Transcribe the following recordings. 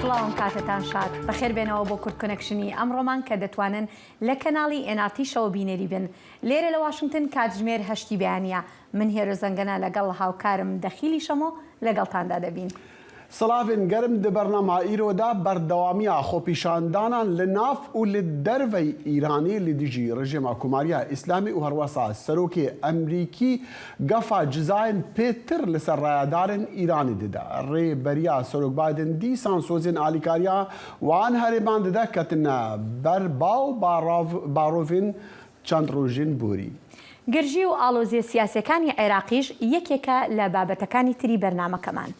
سڵاو ئەم کاتەتان شاد. بەخێر بێنەوە بۆ کورد کۆنێکشنی ئەمڕۆمان کە دەتوانن لە کەناڵی ئێن ئاڕ تیشەوە بینەری بن. لێرە لە واشنگتن کاتژمێر هەشتی بەیانییە. من هێرۆ زەنگەنە لەگەڵ هاوکارم دەخیلی شەمۆ لەگەڵتاندا دەبین. سڵاڤێن گەرم di bernama îro de berdewamiya xwepîşandanan li nav û li dervey Îranê li dijî rejîma Komariya Îslamî û herwesa serokê Emrîkî gefa cizayên pêtir li ser rayedarên Îranê dide. Rêberiya Serok Biden dîsan sozên alîkariya wan herêman dide ketine ber ba û barovên چەند ڕۆژên borî. گرژی و ئاڵۆزییە سیاسییەکانی عێراقیش یەکێکە لە بابەتەکانی تری بەرنامەکەمان.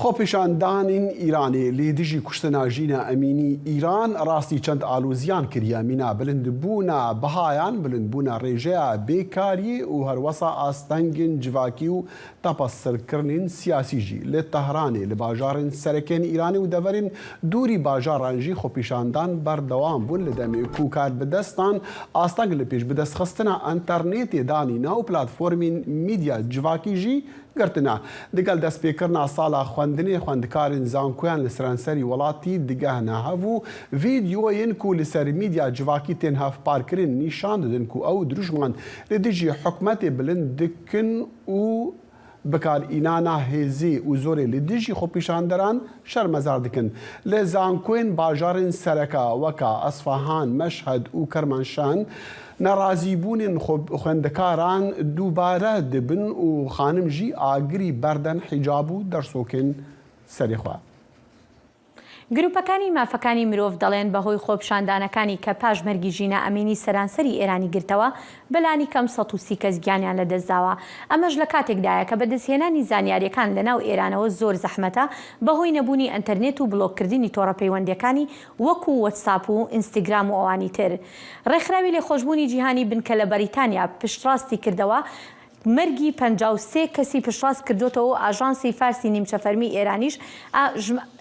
خۆپیشاندانên Îranê li dijî kuştina Jîna Emînî Îran rastî çend aloziyan kiriye mîna bilindbûna bihayan, bilindbûna rêjeya bêkariyê û herwesa astengên civakî û tepeserkirinên siyasî jî. Li Tehranê, li bajarên serekên Îranê û deverên dûrî bajaran jî xwepîşandan berdewam bûn li demê ku karbidestan asteng li pêş bidestxistina enternêtê danîne û platformên mîdya civakî jî girtine. Digel destpêkirina sala xwendinê xwendikarên zankoyan li seranserî welatî digehne hev û vîdyoyên ku li ser mîdya civakî tên hevparkirin nîşan didin ku ew dirûşman li dijî hikûmetê bilind dikin û Bikarînana hêzê û zorê li dijî xwepîşanderan şermezar dikin. Li zankoyên bajarên sereke weka Esfahan, Meşhed û Kermanşan nerazîbûnên xwendekaran dubare dibin û xanim jî agirî berden hîcab û dersokên serê xwe. گروپەکانی مافەکانی مرۆڤ دەڵێن بەهۆی خۆپیشاندانەکانی کە پاش مەرگی ژینا ئەمینی سەرانسەری ئێرانی گرتەوە، بەلانی کەم 130 کەس گیانیان لەدەستداوە. ئەمەش لە کاتێکدایە کە بەدەستهێنانی زانیارییەکان لەناو ئێرانەوە زۆر زەحمەتە بەهۆی نەبوونی ئەنتەرنێت و بلۆککردنی تۆڕە پەیوەندییەکانی وەکو وەتساپ و ئینستیگرام و ئەوانی تر. ڕێکخراوی لێخۆشبوونی جیهانی بنکە لە بەریتانیا پشتڕاستی کردەوە مەرگی 53 کەسی پشتڕاست کردۆتەوە و ئاژانسی فارسی نیمچە فەرمی ئێرانیش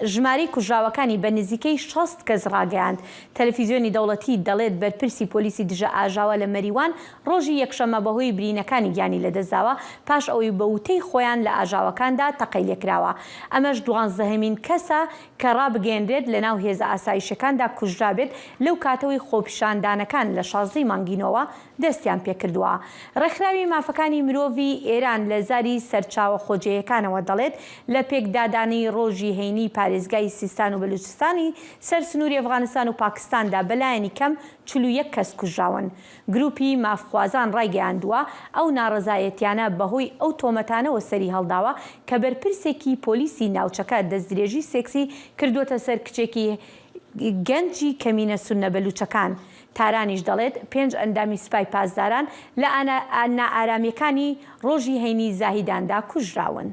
ژمارەی کوژراوەکانی بە نزیکەی 60 کەس ڕاگەیاند. تەلەفیزیۆنی دەوڵەتی دەڵێت بەرپرسی پۆلیسی دژە ئاژاوە لە مەریوان ڕۆژی یەکشەممە بەهۆی برینەکانی گیانی لەدەستداوە پاش ئەوەی بە وتەی خۆیان لە ئاژاوەکاندا تەقەی لێکراوە. ئەمەش دوانزەهەمین کەسە کە ڕابگەیەنرێت لەناو هێزە ئاسایشیەکاندا کوژرابێت لەو کاتەوەی خۆپیشاندانەکان لە 16 ی مانگی نۆوە دەستیان پێکردووە. ڕێکخراوی مافەکانی مرۆڤی ئێران لە زاری سەرچاوە خۆجێیەکانەوە دەڵێت، لە پێکدادانی ڕۆژی هەینی پارێزگای سیستان و بەلوچستانی سەر سنووری ئەفغانستان و پاکستاندا بەلایەنی کەم 41 کەس کوژراون. گرووپی مافخوازان ڕایگەیاندووە، ئەو ناڕەزایەتیانە بەهۆی ئەو تۆمەتانەوە سەریهەڵداوە کە بەرپرسێکی پۆلیسی ناوچەکە دەستدرێژی سێکسی کردووەتە سەر کچێکی گەنجی کەمینە سوننە بەلوچەکان. تارانیش دەڵێت، پێنج ئەندامی سوپای پاسداران لە نائارامییەکانی ڕۆژی هەینی زاهیداندا کوژراون.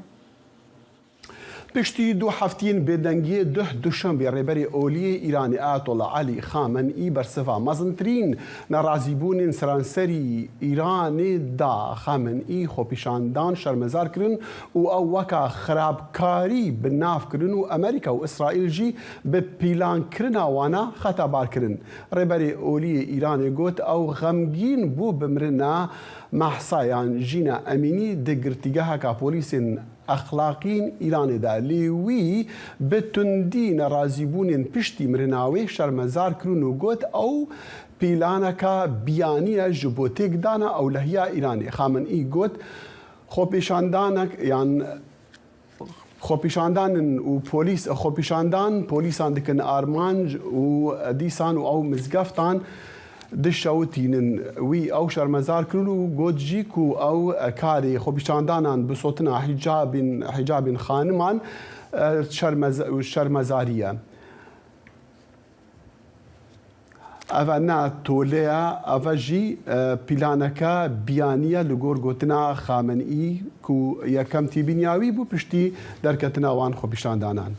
پشتی دوو هەفتیێن بێدەنگیێ duh دوشەنبێ ڕێبەرێ ئۆلیێ ئیرانێ ئایەتوڵا عەلی خامەنئی بەرسڤا مەزنترین ناڕازیبوونێن سەرانسەری ئیرانێ دا. خامەنئی خۆپیشاندان شەرمەزار کرن و ئەو وەکا خراپکاری بناڤ کرن و ئەمریکا و ئیسرائیل ژی bi pîlankirina wana xetabar kirin. Rêberê Olî yê Îranê got, ew xemgîn bû bi mirina Mahsa yan Jîna Emînî di girtîgeheka polîsên exlaqîn Îranê de lê wî bi tundî nerazîbûnên piştî mirina wê şermezar kirin û got ew pîlaneka biyanî ye ji bo têkdana ewlehiya Îranê. Xamenî got, xwepêşandanek yan Xwepîşandan in û polîs xwepîşandan polîsan dikin armanc û dîsan û ew mizgeftan dişewitînin. Wî ew şermezar kirin û got jî ku ew karê xwepîşandanan bi sotina hîcabên hîcabên xaniman şermezarî ye. Eve ne tole ye, eve jî pîlaneke biyanî ye li gor gotina Xamenî ku yekem têbîniya wî bû piştî derketina wan xwepîşandanan.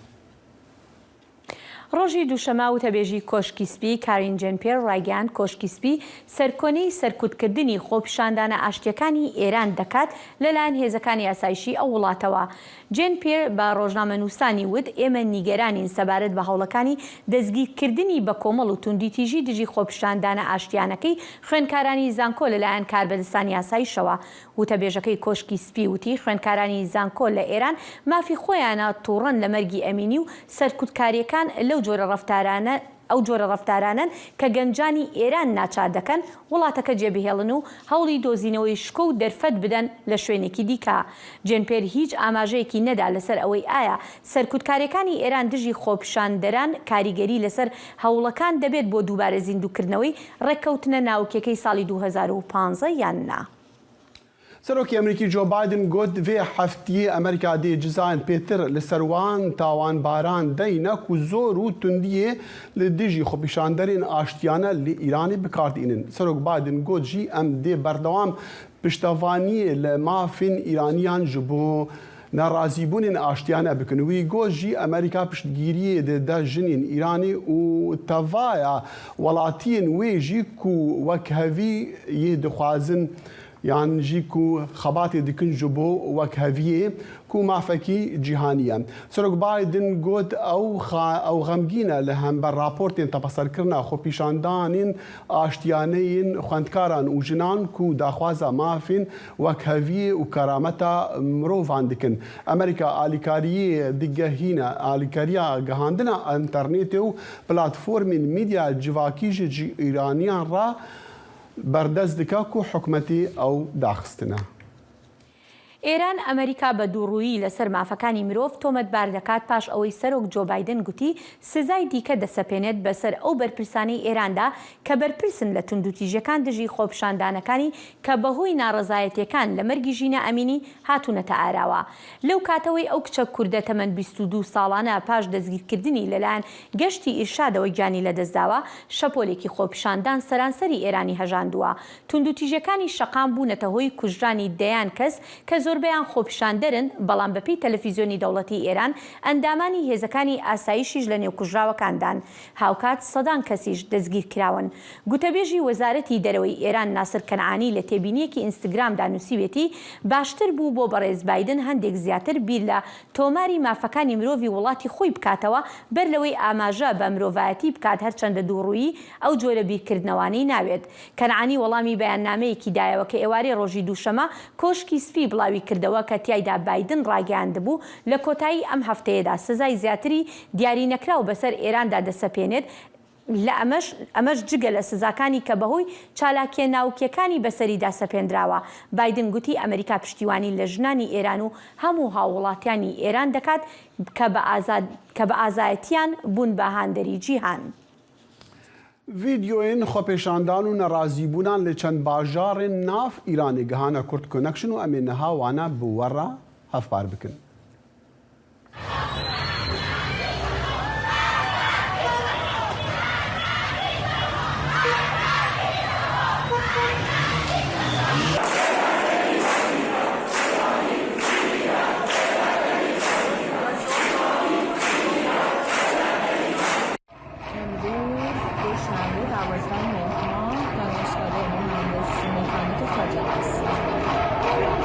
ڕۆژی دووشەمە وتەبێژی کۆشکی سپی کارین جێن پیێر ڕایگەیاند کۆشکی سپی سەرکۆنەی سەرکوتکردنی خۆپیشاندانە ئاشتییەکانی ئێران دەکات لەلایەن هێزەکانی ئاسایشی ئەو وڵاتەوە. جێن پیێر بە ڕۆژنامەنووسانی وت ئێمە نیگەرانین سەبارەت بە هەوڵەکانی دەستگیرکردنی بەکۆمەڵ و توندوتیژی دژی خۆپیشاندانە ئاشتیانەکەی خوێندکارانی زانکۆ لەلایەن کاربەدەستانی ئاسایشەوە. وتەبێژەکەی کۆشکی سپی وتی، خوێندکارانی زانکۆ لە ئێران مافی خۆیانە توڕەن لە مەرگی ئەمینی و سەرکوتکارییەکان لەو جۆرە ڕەفتارانە ئەو جۆرە ڕەفتارانەن کە گەنجانی ئێران ناچار دەکەن وڵاتەکە جێبهێڵن و هەوڵی دۆزینەوەی شکۆ و دەرفەت بدەن لە شوێنێکی دیکە. جێن پێر هیچ ئاماژەیەکی نەدا لەسەر ئەوەی ئایا سەرکوتکارییەکانی ئێران دژی خۆپیشاندەران کاریگەری لەسەر هەوڵەکان دەبێت بۆ دووبارە زیندووکردنەوەی ڕێککەوتنە ناوکیەکەی ساڵی 2015 یان نا. سەرۆکی ئەمریکی جۆ بایدن گوت ڤێ هەفتیێ ئەمریکا دێ جزایان پێتر لە سەر وان تاوانباران دەینە کو زۆر و توندیێ لە دژی خۆپیشاندەرێن ئاشتیانە لە ئیرانێ بکاردئینن. سەرۆک بایدن گوت ژی ئەم دێ بەردەوام پشتەڤانیێ لە مافێن ئیرانیان ژ بۆ ناڕازیبوونێن ئاشتیانە بکن. وی گوت ژی ئەمریکا پشتگیریێ ددە ژنێن ئیرانێ و تەڤایا وەڵاتیێن وێ ژی کو وەکهەڤی یێ دخوازن یان ژی کو خەباتێ دکن ژ بۆ وەکهەڤیێ کو مافەکی جیهانیە. سەرۆک بایدن گوت ئەو ئەو غەمگینە لە هەمبەر راپۆرتێن تەپەسەرکردنا خۆپیشاندانێن ئاشتیانەیێن خوەندکاران و ژنان کو داخوازا مافێن وەکهەڤیێ و کەرامەتا مرۆڤان دکن. ئەمریکا ئالیکاریێ دگەهینە ئالیکاریا گەهاندنا ئەنتەرنێتێ و پلاتفۆرمێن میدیا جڤاکی ژ ئیرانیان ڕا بەردەست دکا کو حکومەتێ ئەو داخستنە. ئێران ئەمریکا بە دووڕوویی لەسەر مافەکانی مرۆڤ تۆمەتبار دەکات پاش ئەوەی سەرۆک جۆ بایدن گوتی سزای دیکە دەسەپێنێت بەسەر ئەو بەرپرسانەی ئێراندا کە بەرپرسن لە توندوتیژیەکان دژی خۆپیشاندانەکانی کە بەهۆی ناڕەزایەتیەکان لە مەرگی ژینا ئەمینی هاتوونەتە ئاراوە. لەو کاتەوەی ئەو کچە کوردە تەمەن 22 ساڵانە پاش دەستگیرکردنی لەلایەن گەشتی ئیرشادەوە گیانی لەدەستداوە، شەپۆلێکی خۆپیشاندان سەرانسەری ئێرانی هەژاندووە. توندوتیژیەکانی شەقام بوونەتە هۆی کوژرانی دەیان کەس کە زۆربەیان خۆپیشاندەرن، بەڵام بەپێی تەلەفیزیۆنی دەوڵەتیی ئێران، ئەندامانی هێزەکانی ئاسایشیش لەنێو کوژراوەکاندان. هاوکات سەدان کەسیش دەستگیرکراون. گوتەبێژی وەزارەتی دەرەوەی ئێران ناسر کەنعانی لە تێبینییەکی ئینستگرامدا نووسیوێتی، باشتر بوو بۆ بەڕێز بایدن هەندێک زیاتر بیر لە تۆماری مافەکانی مرۆڤی وڵاتی خۆی بکاتەوە بەر لەوەی ئاماژە بە مرۆڤایەتی بکات هەرچەندە دووڕوویی ئەو جۆرە بیرکردنەوانەی ناوێت. کەنعانی وەڵامی بەیاننامەیەکی دایەوە کە ئێوارەی ڕۆژی دووشەمە کۆشکی سپی بڵاویکردەوە کە تیایدا بایدن ڕاگەیاندبوو لە کۆتایی ئەم هەفتەیەدا سزای زیاتری دیارینەکراو بەسەر ئێراندا دەسەپێنێت لە ئەمەش ئەمەش جگە لە سزاکانی کە بەهۆی چالاکییە ناوکییەکانی بەسەریدا سەپێندراوە. بایدن گوتی ئەمریکا پشتیوانی لە ژنانی ئێران و هەموو هاووڵاتیانی ئێران دەکات کە بە کە بە ئازایەتییان بوون بە هاندەری جیهان. ڤیدیۆیێن خۆپێشاندان و نەڕازیبوونان لە چەند باژاڕێن ناڤ ئیرانێ گهانە کورد کۆنەکشن و ئەمێ نها وانە ب وە ڕە هەڤپار بکن. امروز دوشنبه 12 مهر ماه دانشکده مهندسی مکانیک خواجه نصیر.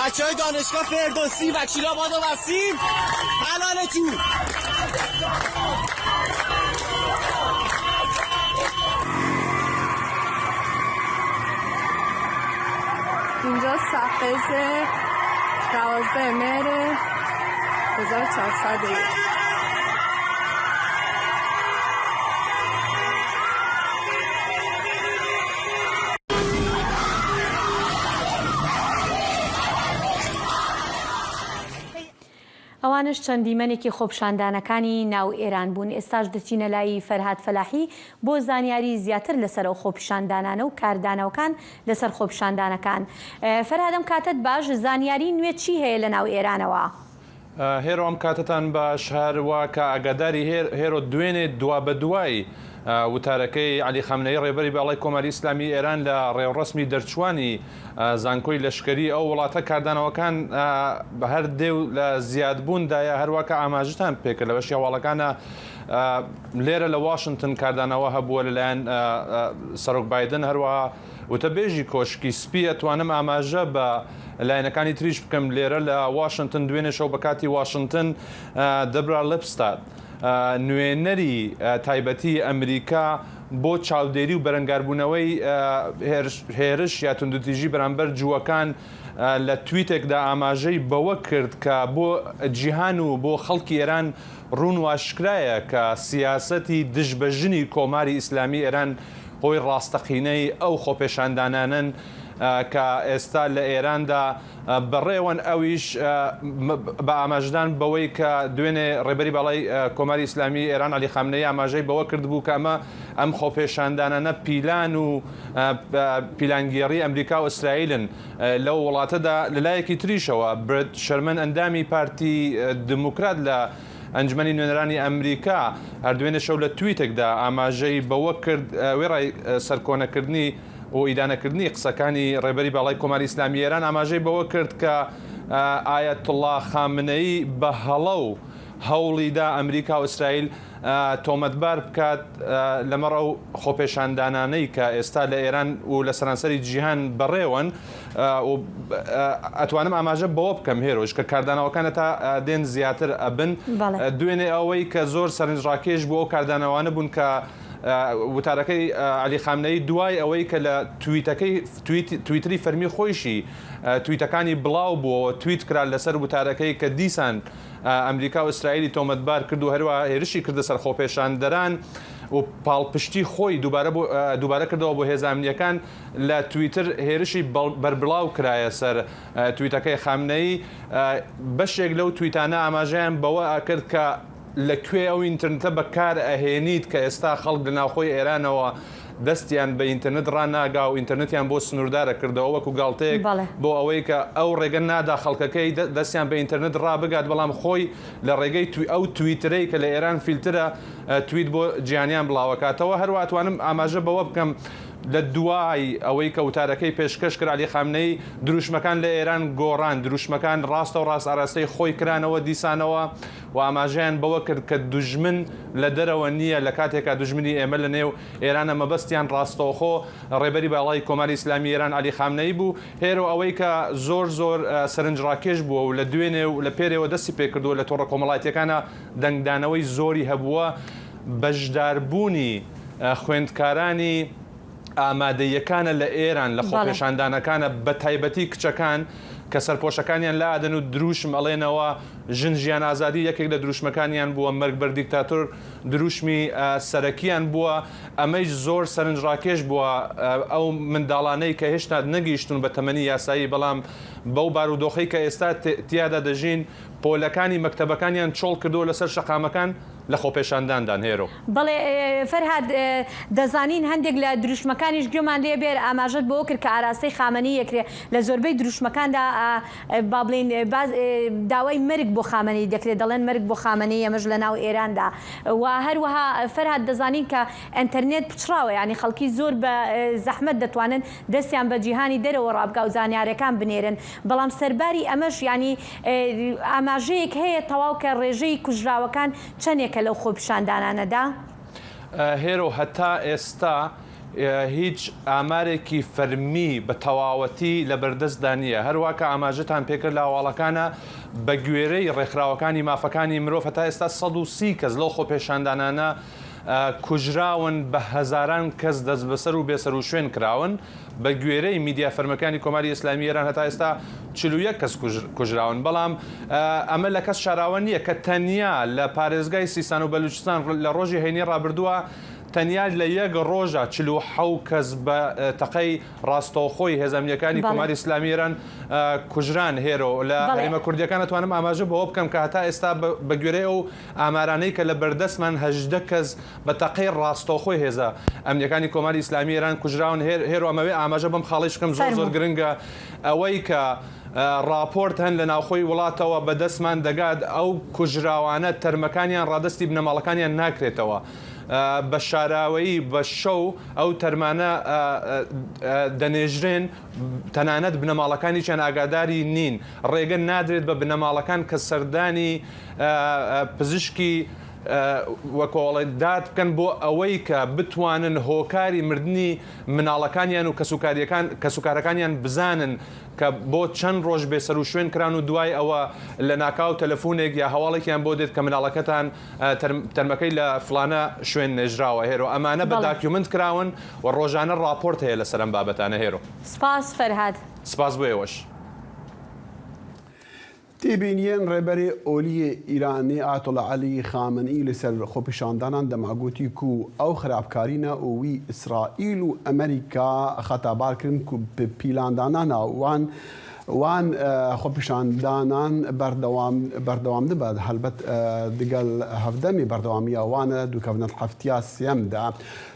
بچه های دانشگاه فردوسی وکیل آباد و وسیم حلالتون. اینجا سقز 12 مهر 1401. ئەوانەش چەند دیمەنێکی خۆپیشاندانەکانی ناو ئێران بوون، ئێستاش دەچینە لای فەرهاد فەلاحی بۆ زانیاری زیاتر لەسەر ئەو خۆپیشاندانانە و کاردانەوەکان لەسەر خۆپیشاندانەکان. فەرهاد ئەم کاتەت باش، زانیاری نوێ چی هەیە لە ناو ئێرانەوە؟ هێرۆ ئەم کاتەتان باش هەر وا کە ئاگاداری هێرۆ دوێنێ دوابەدوای وتارەکەی عەلی خامنەیی ڕێبەری باڵای کۆماری ئیسلامی ئێران لە ڕێوڕەسمی دەرچووانی زانکۆی لەشکری ئەو وڵاتە کاردانەوەکان هەر دێ و لە زیادبووندایە هەروا کە ئاماژەتان پێکرد لە بەشی هەواڵەکانە لێرە لە واشنتن کاردانەوە هەبووە لەلایەن سەرۆک بایدن هەروەها وتەبێژی کۆشکی سپی ئەتوانم ئاماژە بە لایەنەکانی تریش بکەم لێرە لە واشنتن دوێنێ شەو بە کاتی واشنتن دەبرا لپستاد نوێنەری تایبەتی ئەمریکا بۆ چاودێری و بەرەنگاربوونەوەی هێرش یا توندوتیژی بەرامبەر جووەکان لە تویتێکدا ئاماژەی بەوە کرد کە بۆ جیهان و بۆ خەڵکی ئێران ڕوون و ئاشکرایە کە سیاسەتی دژ بە ژنی کۆماری ئیسلامی ئێران هۆی ڕاستەقینەی ئەو خۆپێشاندانانەن کە ئێستا لە ئێراندا بەڕێوەن، ئەویش بە ئاماژەدان بەوەی کە دوێنێ ڕێبەری باڵای کۆماری ئیسلامیی ئێران عەلی خامنەیی ئاماژەی بەوە کردبوو کە ئەمە ئەم خۆپێشاندانانە پیلان و پیلانگێڕی ئەمریکا و ئیسرائیلن لەو وڵاتەدا. لەلایەکی تریشەوە برد شەرمن ئەندامی پارتی دیموکرات لە ئەنجومەنی نوێنەرانی ئەمریکا هەر دوێنێ شەو لە تویتێکدا ئاماژەی بەوە کرد وێڕای سەرکۆنەکردنی و ئیدانەکردنی قسەکانی ڕێبەری باڵای کۆماری ئیسلامی ئێران ئاماژەی بەوە کرد کە ئایەتوڵڵا خامنەیی بە هەڵە و هەوڵی دا ئەمریکا و ئیسرائیل تۆمەتبار بکات لەمەڕ ئەو خۆپێشاندانانەی کە ئێستا لە ئێران و لە سەرانسەری جیهان بەڕێوەن و ئەتوانم ئاماژە بەوە بکەم هێرۆش کە کاردانەوەکان تا دێن زیاتر ئەبن. دوێنێ ئەوەی کە زۆر سەرنجڕاکێش بوو ئەو کاردانەوانە بوون کە وتارەکەی عەلی خامنەیی دوای ئەوەی کە لە تویتەکەی تویتری فەرمی خۆیشی تویتەکانی بڵاو بووەوە تویت کرا لەسەر وتارەکەی کە دیسان ئەمریکا و ئیسرائیلی تۆمەتبار کرد و هەروەها هێرشی کردە سەر خۆپێشاندەران و پاڵپشتی خۆی دووبارە دووبارە کردەوە بۆ هێزە ئەمنییەکان لە تویتر هێرشی بەربڵاو کرایە سەر تویتەکەی خامنەیی بەشێک لەو تویتانە ئاماژەیان بەوە ئەکرد کە لە کوێ ئەو ئینترنتە بە کار ئەهێنیت کە ئێستا خەڵک لە ناوخۆی ئێرانەوە دەستیان بە ئینترنت ڕاناگا و ئینترنتیان بۆ سنووردارە کردەوە وەکو گاڵتەیەک بۆ ئەوەی کە ئەو ڕێگە نادا خەڵکەکەی دەستیان بە ئینترنت ڕابگات بەڵام خۆی لە ڕێگەی ئەو تویترەی کە لە ئێران فیلترە تویت بۆ جیهانیان بڵاوەکاتەوە هەروە ئەتوانم ئاماژە بەوە بکەم لە دوای ئەوەی کە وتارەکەی پێشکەش کرد عەلی خامنەیی دروشمەکان لە ئێران گۆڕان دروشمەکان ڕاستەوڕاست ئاراستەی خۆی کرانەوە دیسانەوە و ئاماژەیان بەوە کرد کە دوژمن لە دەرەوە نییە لە کاتێکا دوژمنی ئێمە لە نێو ئێرانە مەبەستیان ڕاستەوخۆ ڕێبەری باڵای کۆماری ئیسلامی ئێران عەلی خامنەیی بوو. هێرۆ ئەوەی کە زۆر زۆر سەرنجڕاکێش بووە و لە دوێنێ و لە پێرێوە دەستی پێکردووە لە تۆڕە کۆمەڵایەتییەکانا دەنگدانەوەی زۆری هەبووە بەشداربوونی خوێندکارانی ئامادەییەکانە لە ئێران لە خۆپێشاندانەکانە بە تایبەتی کچەکان کە سەرپۆشەکانیان لادەن و دروشم ئەڵێنەوە ژن ژیان ئازادی یەکێک لە دروشمەکانیان بووە مەرگ بەر دیکتاتۆر دروشمی سەرەکیان بووە ئەمەیش زۆر سەرنجڕاکێش بووە ئەو منداڵانەی کە هێشتا نەگەیشتوون بە تەمەنی یاسایی بەڵام بەو بارودۆخەی کە ئێستا تیادا دەژین پۆلەکانی مەکتەبەکانیان چۆڵ کردووە لەسەر شەقامەکان لە خۆپێشانداندان. هێرۆ. بەڵێ فەرهاد، دەزانین هەندێک لە دروشمەکانیش گوێمان لێ بێت، ئاماژەت بەوە کرد کە ئاراستەی خامەنەی ئەکرێ، لە زۆربەی دروشمەکاندا با بڵێین داوای مەرگ بۆ خامەنەی دەکرێت، دەڵێن مەرگ بۆ خامەنەی ئەمەش لە ناو ئێراندا و هەروەها فەرهاد دەزانین کە ئەنتەرنێت پچڕاوە یانی خەڵکی زۆر بە زەحمەت دەتوانن دەستیان بە جیهانی دەرەوە ڕابگا و زانیارەکان بنێرن بەڵام سەرباری ئەمەش یانی ئاماژەیەک هەیە تەواو کە ڕێژەی کوژراوەکان چەنێکە لەو خۆپیشاندانانەدا؟ هێرۆ هەتا ئێستا هیچ ئامارێکی فەرمی بە تەواوەتی لەبەردەستدا نییە، هەروا کە ئاماژەتان پێکرد لە هەواڵەکانا بەگوێرەی ڕێکخراوەکانی مافەکانی مرۆڤ هەتا ئێستا 130 کەس لەو خۆپێشاندانانە کوژراون، بە هەزاران کەس دەستبەسەر و بێسەروشوێن کراون. بە گوێرەی میدیا فەرمەکانی کۆماری ئیسلامی ئێران هەتا ئێستا 41 کەس کوژراون، بەڵام ئەمە لە کەس شاراوە نییە کە تەنیا لە پارێزگای سیستان و بەلوچستان لە ڕۆژی هەینی ڕابردووە. تەنیا لە یەک ڕۆژا 47 کەس بە تەقەی ڕاستەوخۆی هێزە ئەمنییەکانی کۆماری ئیسلامی ئێران کوژران. هێرۆ، لە هەرێمە کوردییەکان ئەتوانم ئاماژە بەوە بکەم کە هەتا ئێستا بە گوێرەی ئەو ئامارانەی کە لە بەردەستمان 18 کەس بە تەقەی ڕاستەوخۆی هێزە ئەمنییەکانی کۆماری ئیسلامی ئێران کوژراون. هێرۆ ئەمەوێ ئاماژە بەم خاڵەیش بکەم زۆر زۆر گرنگە ئەوەی کە ڕاپۆرت هەن لە ناوخۆی وڵاتەوە بە دەستمان دەگات ئەو کوژراوانە تەرمەکانیان ڕادەستی بنەماڵەکانیان ناکرێتەوە. بە شاراوەیی بە شەو ئەو تەرمانە دەنێژرێن، تەنانەت بنەماڵەکانیشیان ئاگاداری نین، ڕێگە نادرێت بە بنەماڵەکان کە سەردانی پزیشکی وەکۆڵێ داد بکەن بۆ ئەوەی کە بتوانن هۆکاری مردنی مناڵەکانیان و کەسوکارەکانیان بزانن کە بۆ چەند ڕۆژ بێسەروشوێن کران و دوای ئەوە لەناکاو تەلەفونێک یا هەواڵێکیان بۆ دێت کە مناڵەکەتان تەرمەکەی لە فڵانە شوێن نێژراوە هێرۆ ئەمانە بە داکیومنت کراون و ڕۆژانە ڕاپۆرت هەیە لەسەر ئەم بابەتانە هێرۆ. سپاس فەرهاد. سپاس بۆ ئێوەش. تێبینیێن ڕێبەرێ ئۆلیێ ئیرانێ ئایەتوڵا عەلی خامنئی li ser xwepêşandanan dema gotî ku ew xerabkarî ne û wî Îsraîl û Amerîka xetabar kirin ku bi pîlandanana wan Wan xwepîşandanan berdewam berdewam dibe helbet digel hevdemê berdewamiya wan e dûkevine di heftiya sêyem de.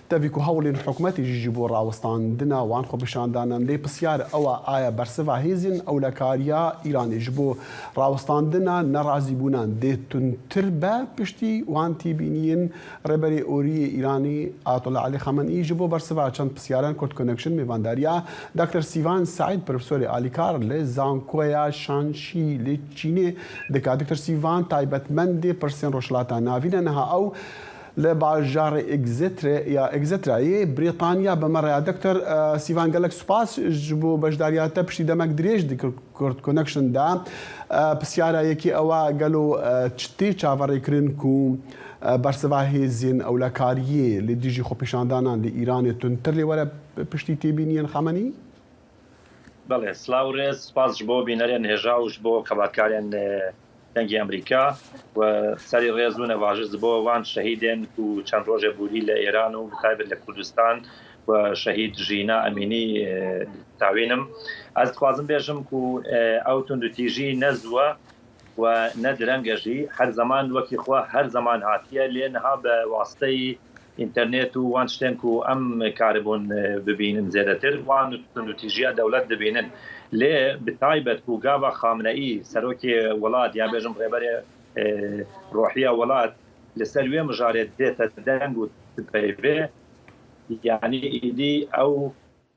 Tevî ku hewlên hikûmetê jî ji bo rawestandina wan xwepîşandanan lê pisyar ew e aya bersiva hêzên ewlekariya Îranê ji bo rawestandina nerazîbûnan dê tundtir be piştî wan têbîniyên Rêberê Orî yê Îranê Ayetullah Elî Xameneî ji bo bersiva çend pirsyaran Kurd Connection mêvandariya Dakter Sîvan Seîd profesorê alîkar li Zankoya Shanxi li Çînê dike. Doktor Sîvan taybetmendê pirsên Rojhilata Navîn e niha ew li bajarê Exetre ya Exetrayê Brîtanya bi me re ye. Doktor Sîvan gelek spas ji bo beşdariya te piştî demek dirêj di Kurd Connection de. Pirsyara yekê ew e gelo çi tê çaverêkirin ku Bersiva hêzên ewlekariyê li dijî xwepêşandanan li Îranê tundtir lê were piştî têbîniyên Xamenî? Belê, silav û rêz, spas ji bo bînerên hêja û ji bo xebatkarên Dengê Amerîka و serî rêz û nevajiz ji bo wan şehîdên ku çend rojê borî li Êran û bi taybet li Kurdistan و şehîd Jîna Emînî ditawînim. Ez dixwazim bêjim ku ew tundûtîjî ne zû e و ne direng e jî, her zeman wekî xwe her zeman hatiye lê niha bi wasiteyî înternet û wan tiştên ku em karibûn bibînin zêdetir wan tundûtîjiya dewlet dibînin. Lê bi taybet ku gava Xamneî serokê welat ya bêjim rêberê rohiya welat li ser wê mijarê dête deng û dipeyve yanî îdî ew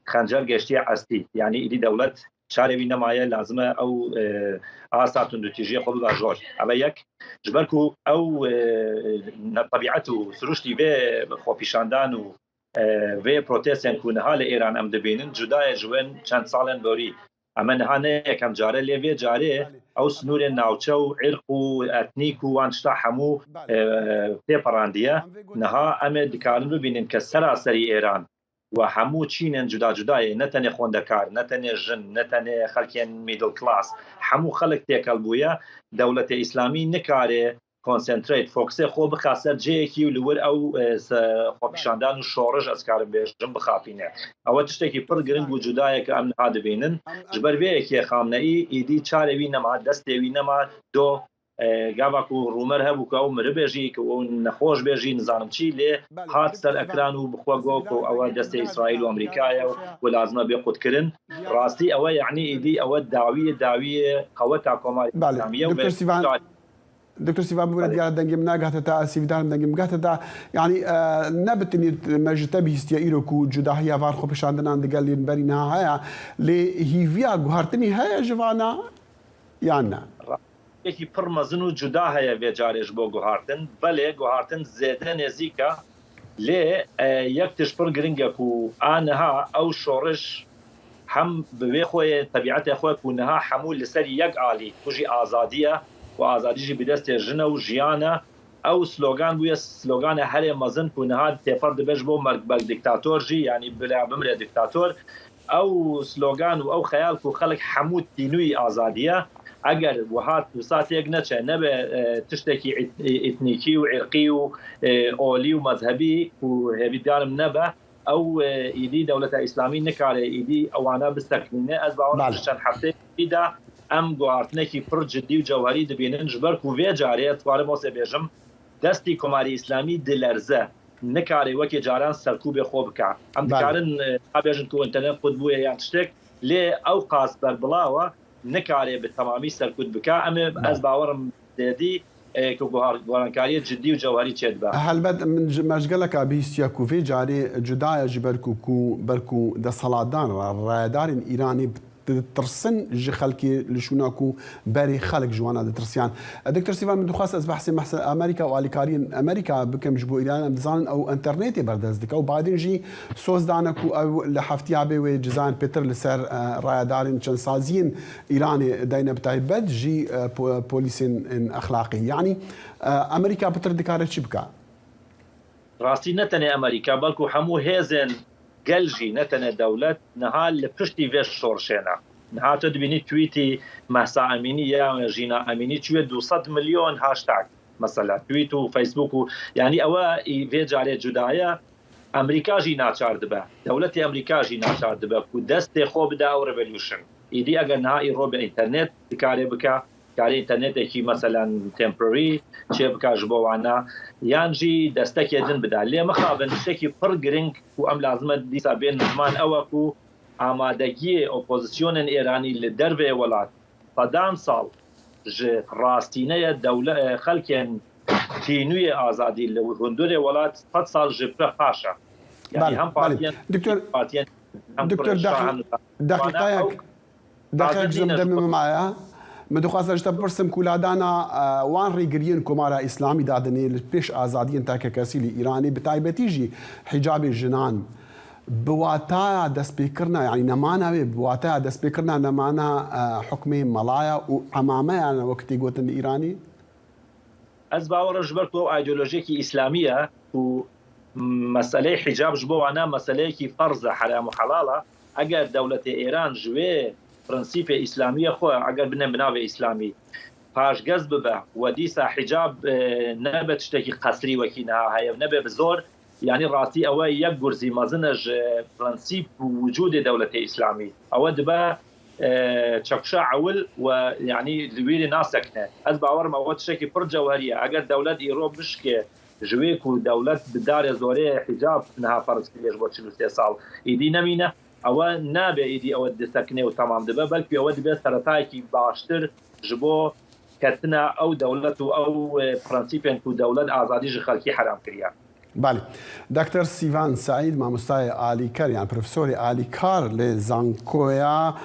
xencer geştiye estî yanî îdî dewlet Çarê wî nemaye lazim e ew asta tundûtîjiyê xwe bibe jor. Ev e yek. Ji ber ku ew tebîet û sirûştî vê xwepîşandan û vê protestên ku niha li Êran em dibînin cuda ye ji wên çend salên borî. Eme niha ne yekem car e lê vê carê ew sinûrên navçe û îrq û etnîk û wan tişta hemû pê perandiye. Niha em ê dikarin bibînin ke seraserî Êran و hemû çînên cuda cudayê ne tenê xwendekar, ne tenê jin, ne tenê xelkên middle class hemû xelk têkel bûye, dewletê îslamî nikarê concentrate, fokusê xwe bixe ser cihekî û li wir ew xwepîşandan û şoriş ez karim bêjim bixapîne. Ewe tiştekî pir giring û cuda ye ku em niha dibînin. Ji ber vê yekê Xamneî êdî çarê wî nema, destê wî nema do Gava ku rûmer hebû ku ew miribe jî, ku ew nexweş be jî nizanim çî lê hat ser ekran û bi xwe got ku ewe destê Îsraîl û Amerîka ye û lazim e bê qutkirin. Rastî ewe yanî êdî ewe dawiyê dawiyê qeweta Komarê Îslamî ye û ve Doktor Sîvan bibûre diyar e dengê min nagihate te, ez hêvîdar im dengê min bigihate te. Yanî ne bi tenê me ji te bihîstiye îro ku cudahiya van xwepêşandinan digel yên berî niha heye lê hîviya guhertinî heye ji vana yan ne? Rastiyekî pir mezin û cuda heye vê carê ji bo guhartin. Belê guhartin zêde nêzîk e lê yek tişt pir giring e ku a niha ew şoriş hem bi wê xwe yê tebîetê xwe ku niha hemû li ser yek alî ku jî azadî ye û azadî jî bi destê jin e û jiyan e ew slogan bûye slogana herê mezin ku niha têper dibe ji bo merg bel diktator jî yanî bila bimire diktator. Ew slogan û ew xeyal ku xelk hemû tînûyî azadî ye. ئەگەر وەها وسا تێک نەچێ نەبێ تشتێکی ئیتنیکی و عیرقی و ئۆلی و مەزهەبی و هێڤیدارم نەبە ئەو ئیدی دەولەتە ئیسلامی نکارێ ئیدی ئەوانە بسەکنینێ ئەز باوەڕم چەند هەفتەیەکی دا ئەم گۆارتنێکی پڕ جدی و جەوهەری دبینن ژبەر کو ڤێ جارێ توارم ئۆسێ بێژم دەستی کۆماری ئیسلامی دلەرزە نکارێ وەکێ جاران سەرکوبێ خۆ بکا ئەم دکارن نابێژن کو ئینتەرنێت قوت بویە یان تشتێک لێ ئەو قاس بەربڵاوە نکارێ بە تەمامی سەرکوت بکا ئەمێ ئەز باوەڕم زێدی ک گۆڕانکاریە جدی و جەوهەری چێ دبا. هەلبەت من ji meşgeleka bihîstiya ku vê carê cuda ye ji ber ku ku ber ku desthilatdan rayedarên Îranê ditirsin ji xelkê li şûna ku berê xelk ji wan ditirsiyan. Doktor Sîvan min dixwest ez behsê mehse Amerîka û alîkariyên Amerîka bikim ji bo Îranê em dizanin ew înternetê berdest dike û Biden jî soz dane ku ew li heftiya bê wê cizayên pêtir li ser rayedarên çend saziyên Îranê dayne bi taybet jî polîsên exlaqî. Yanî Amerîka pitir dikare çi bike? Rastî ne tenê Amerîka belkû hemû hêzên gel jî ne tenê dewlet niha li piştî vê şorşê ne. Niha tu dibînî tweetî Mehsa Emînî ya Jîna Emînî çûye 200 milyon hashtag mesela tweet û Facebook û yanî ewe vê carê cudaye Amerîka jî naçar dibe. Dewletê Amerîka jî naçar dibe ku destê xwe bide ew revolution. ئیدی ئەگەر نها ئیڕۆ بە ئینتەرنێت دکارێ بکە کارێ ئینتەرنێتێکی مەسەلەن temporary چێ بکا ji بۆ وانە یان ژی دەستەکێ دن بدا لێ مخابن شتێکی پڕ گرنگ و ئەم لازمە دیسا بێن زمان ئەوە و ئامادەگیێ ئۆپۆزیسیۆنên ئێرانی لە دەرڤێ وڵات سەدان ساڵ ji ڕاستینەیە دەولە خەلکێن تینووی ئازادی لە هوندورێ وڵات 100 ساڵ ji پرە پاشە یعنی هەم پارتیان دکتۆر پارتیان هەم دکتۆر دقیقەیەک دقیقەیەک ژم دەمم مایە من دخواست ji te bipirsim ku ladana wan rêgiriyên Komara Îslamî dadinê li pêş azadiyên takekesî li Îranê bi taybetî jî hicabê jinan bi wataya destpêkirina yanî nemana wê bi wataya destpêkirina nemana hukmê melaya û emameya wek tê gotin li Îranê? Ez bawerim ji ber ku ew aydolojiyekî îslamî ye ku meseleyê hicab ji bo wana meseleyekî ferz e heram û helal e ئەگەر دەولەتê ئێران ji wê prensîpê îslamiye xwe eger bine bi navê îslamî paşgez bibe و dîsa hicab nebe tiştekî qesrî wekî niha heye nebe bi zor yanî rastî ewe yek gurzî mezin e ji prensîp û wicûdê dewletê îslamî ewe dibe çekuşa ewil و yanî li wîrê nasekine ez bawerim ewe tiştekî pir cewherî ye eger dewlet îro bişkê ji wê ku dewlet bi darê zorê hicab niha ferz kiriye ji bo 43 sal êdî nemîne ئەوە نابێ ئیدی ئەوە دەسەکنێ و تەمام دەبێ بەلکی ئەوە دەبێت سەرەتایەکی باشتر ji bo ketina ew dewlet û ew prensîpên ku dewlet azadî ji xelkî heram kiriye. Belê. Doktor Sîvan Seîd mamostayê alîker yan profesorê alîkar li Zankoya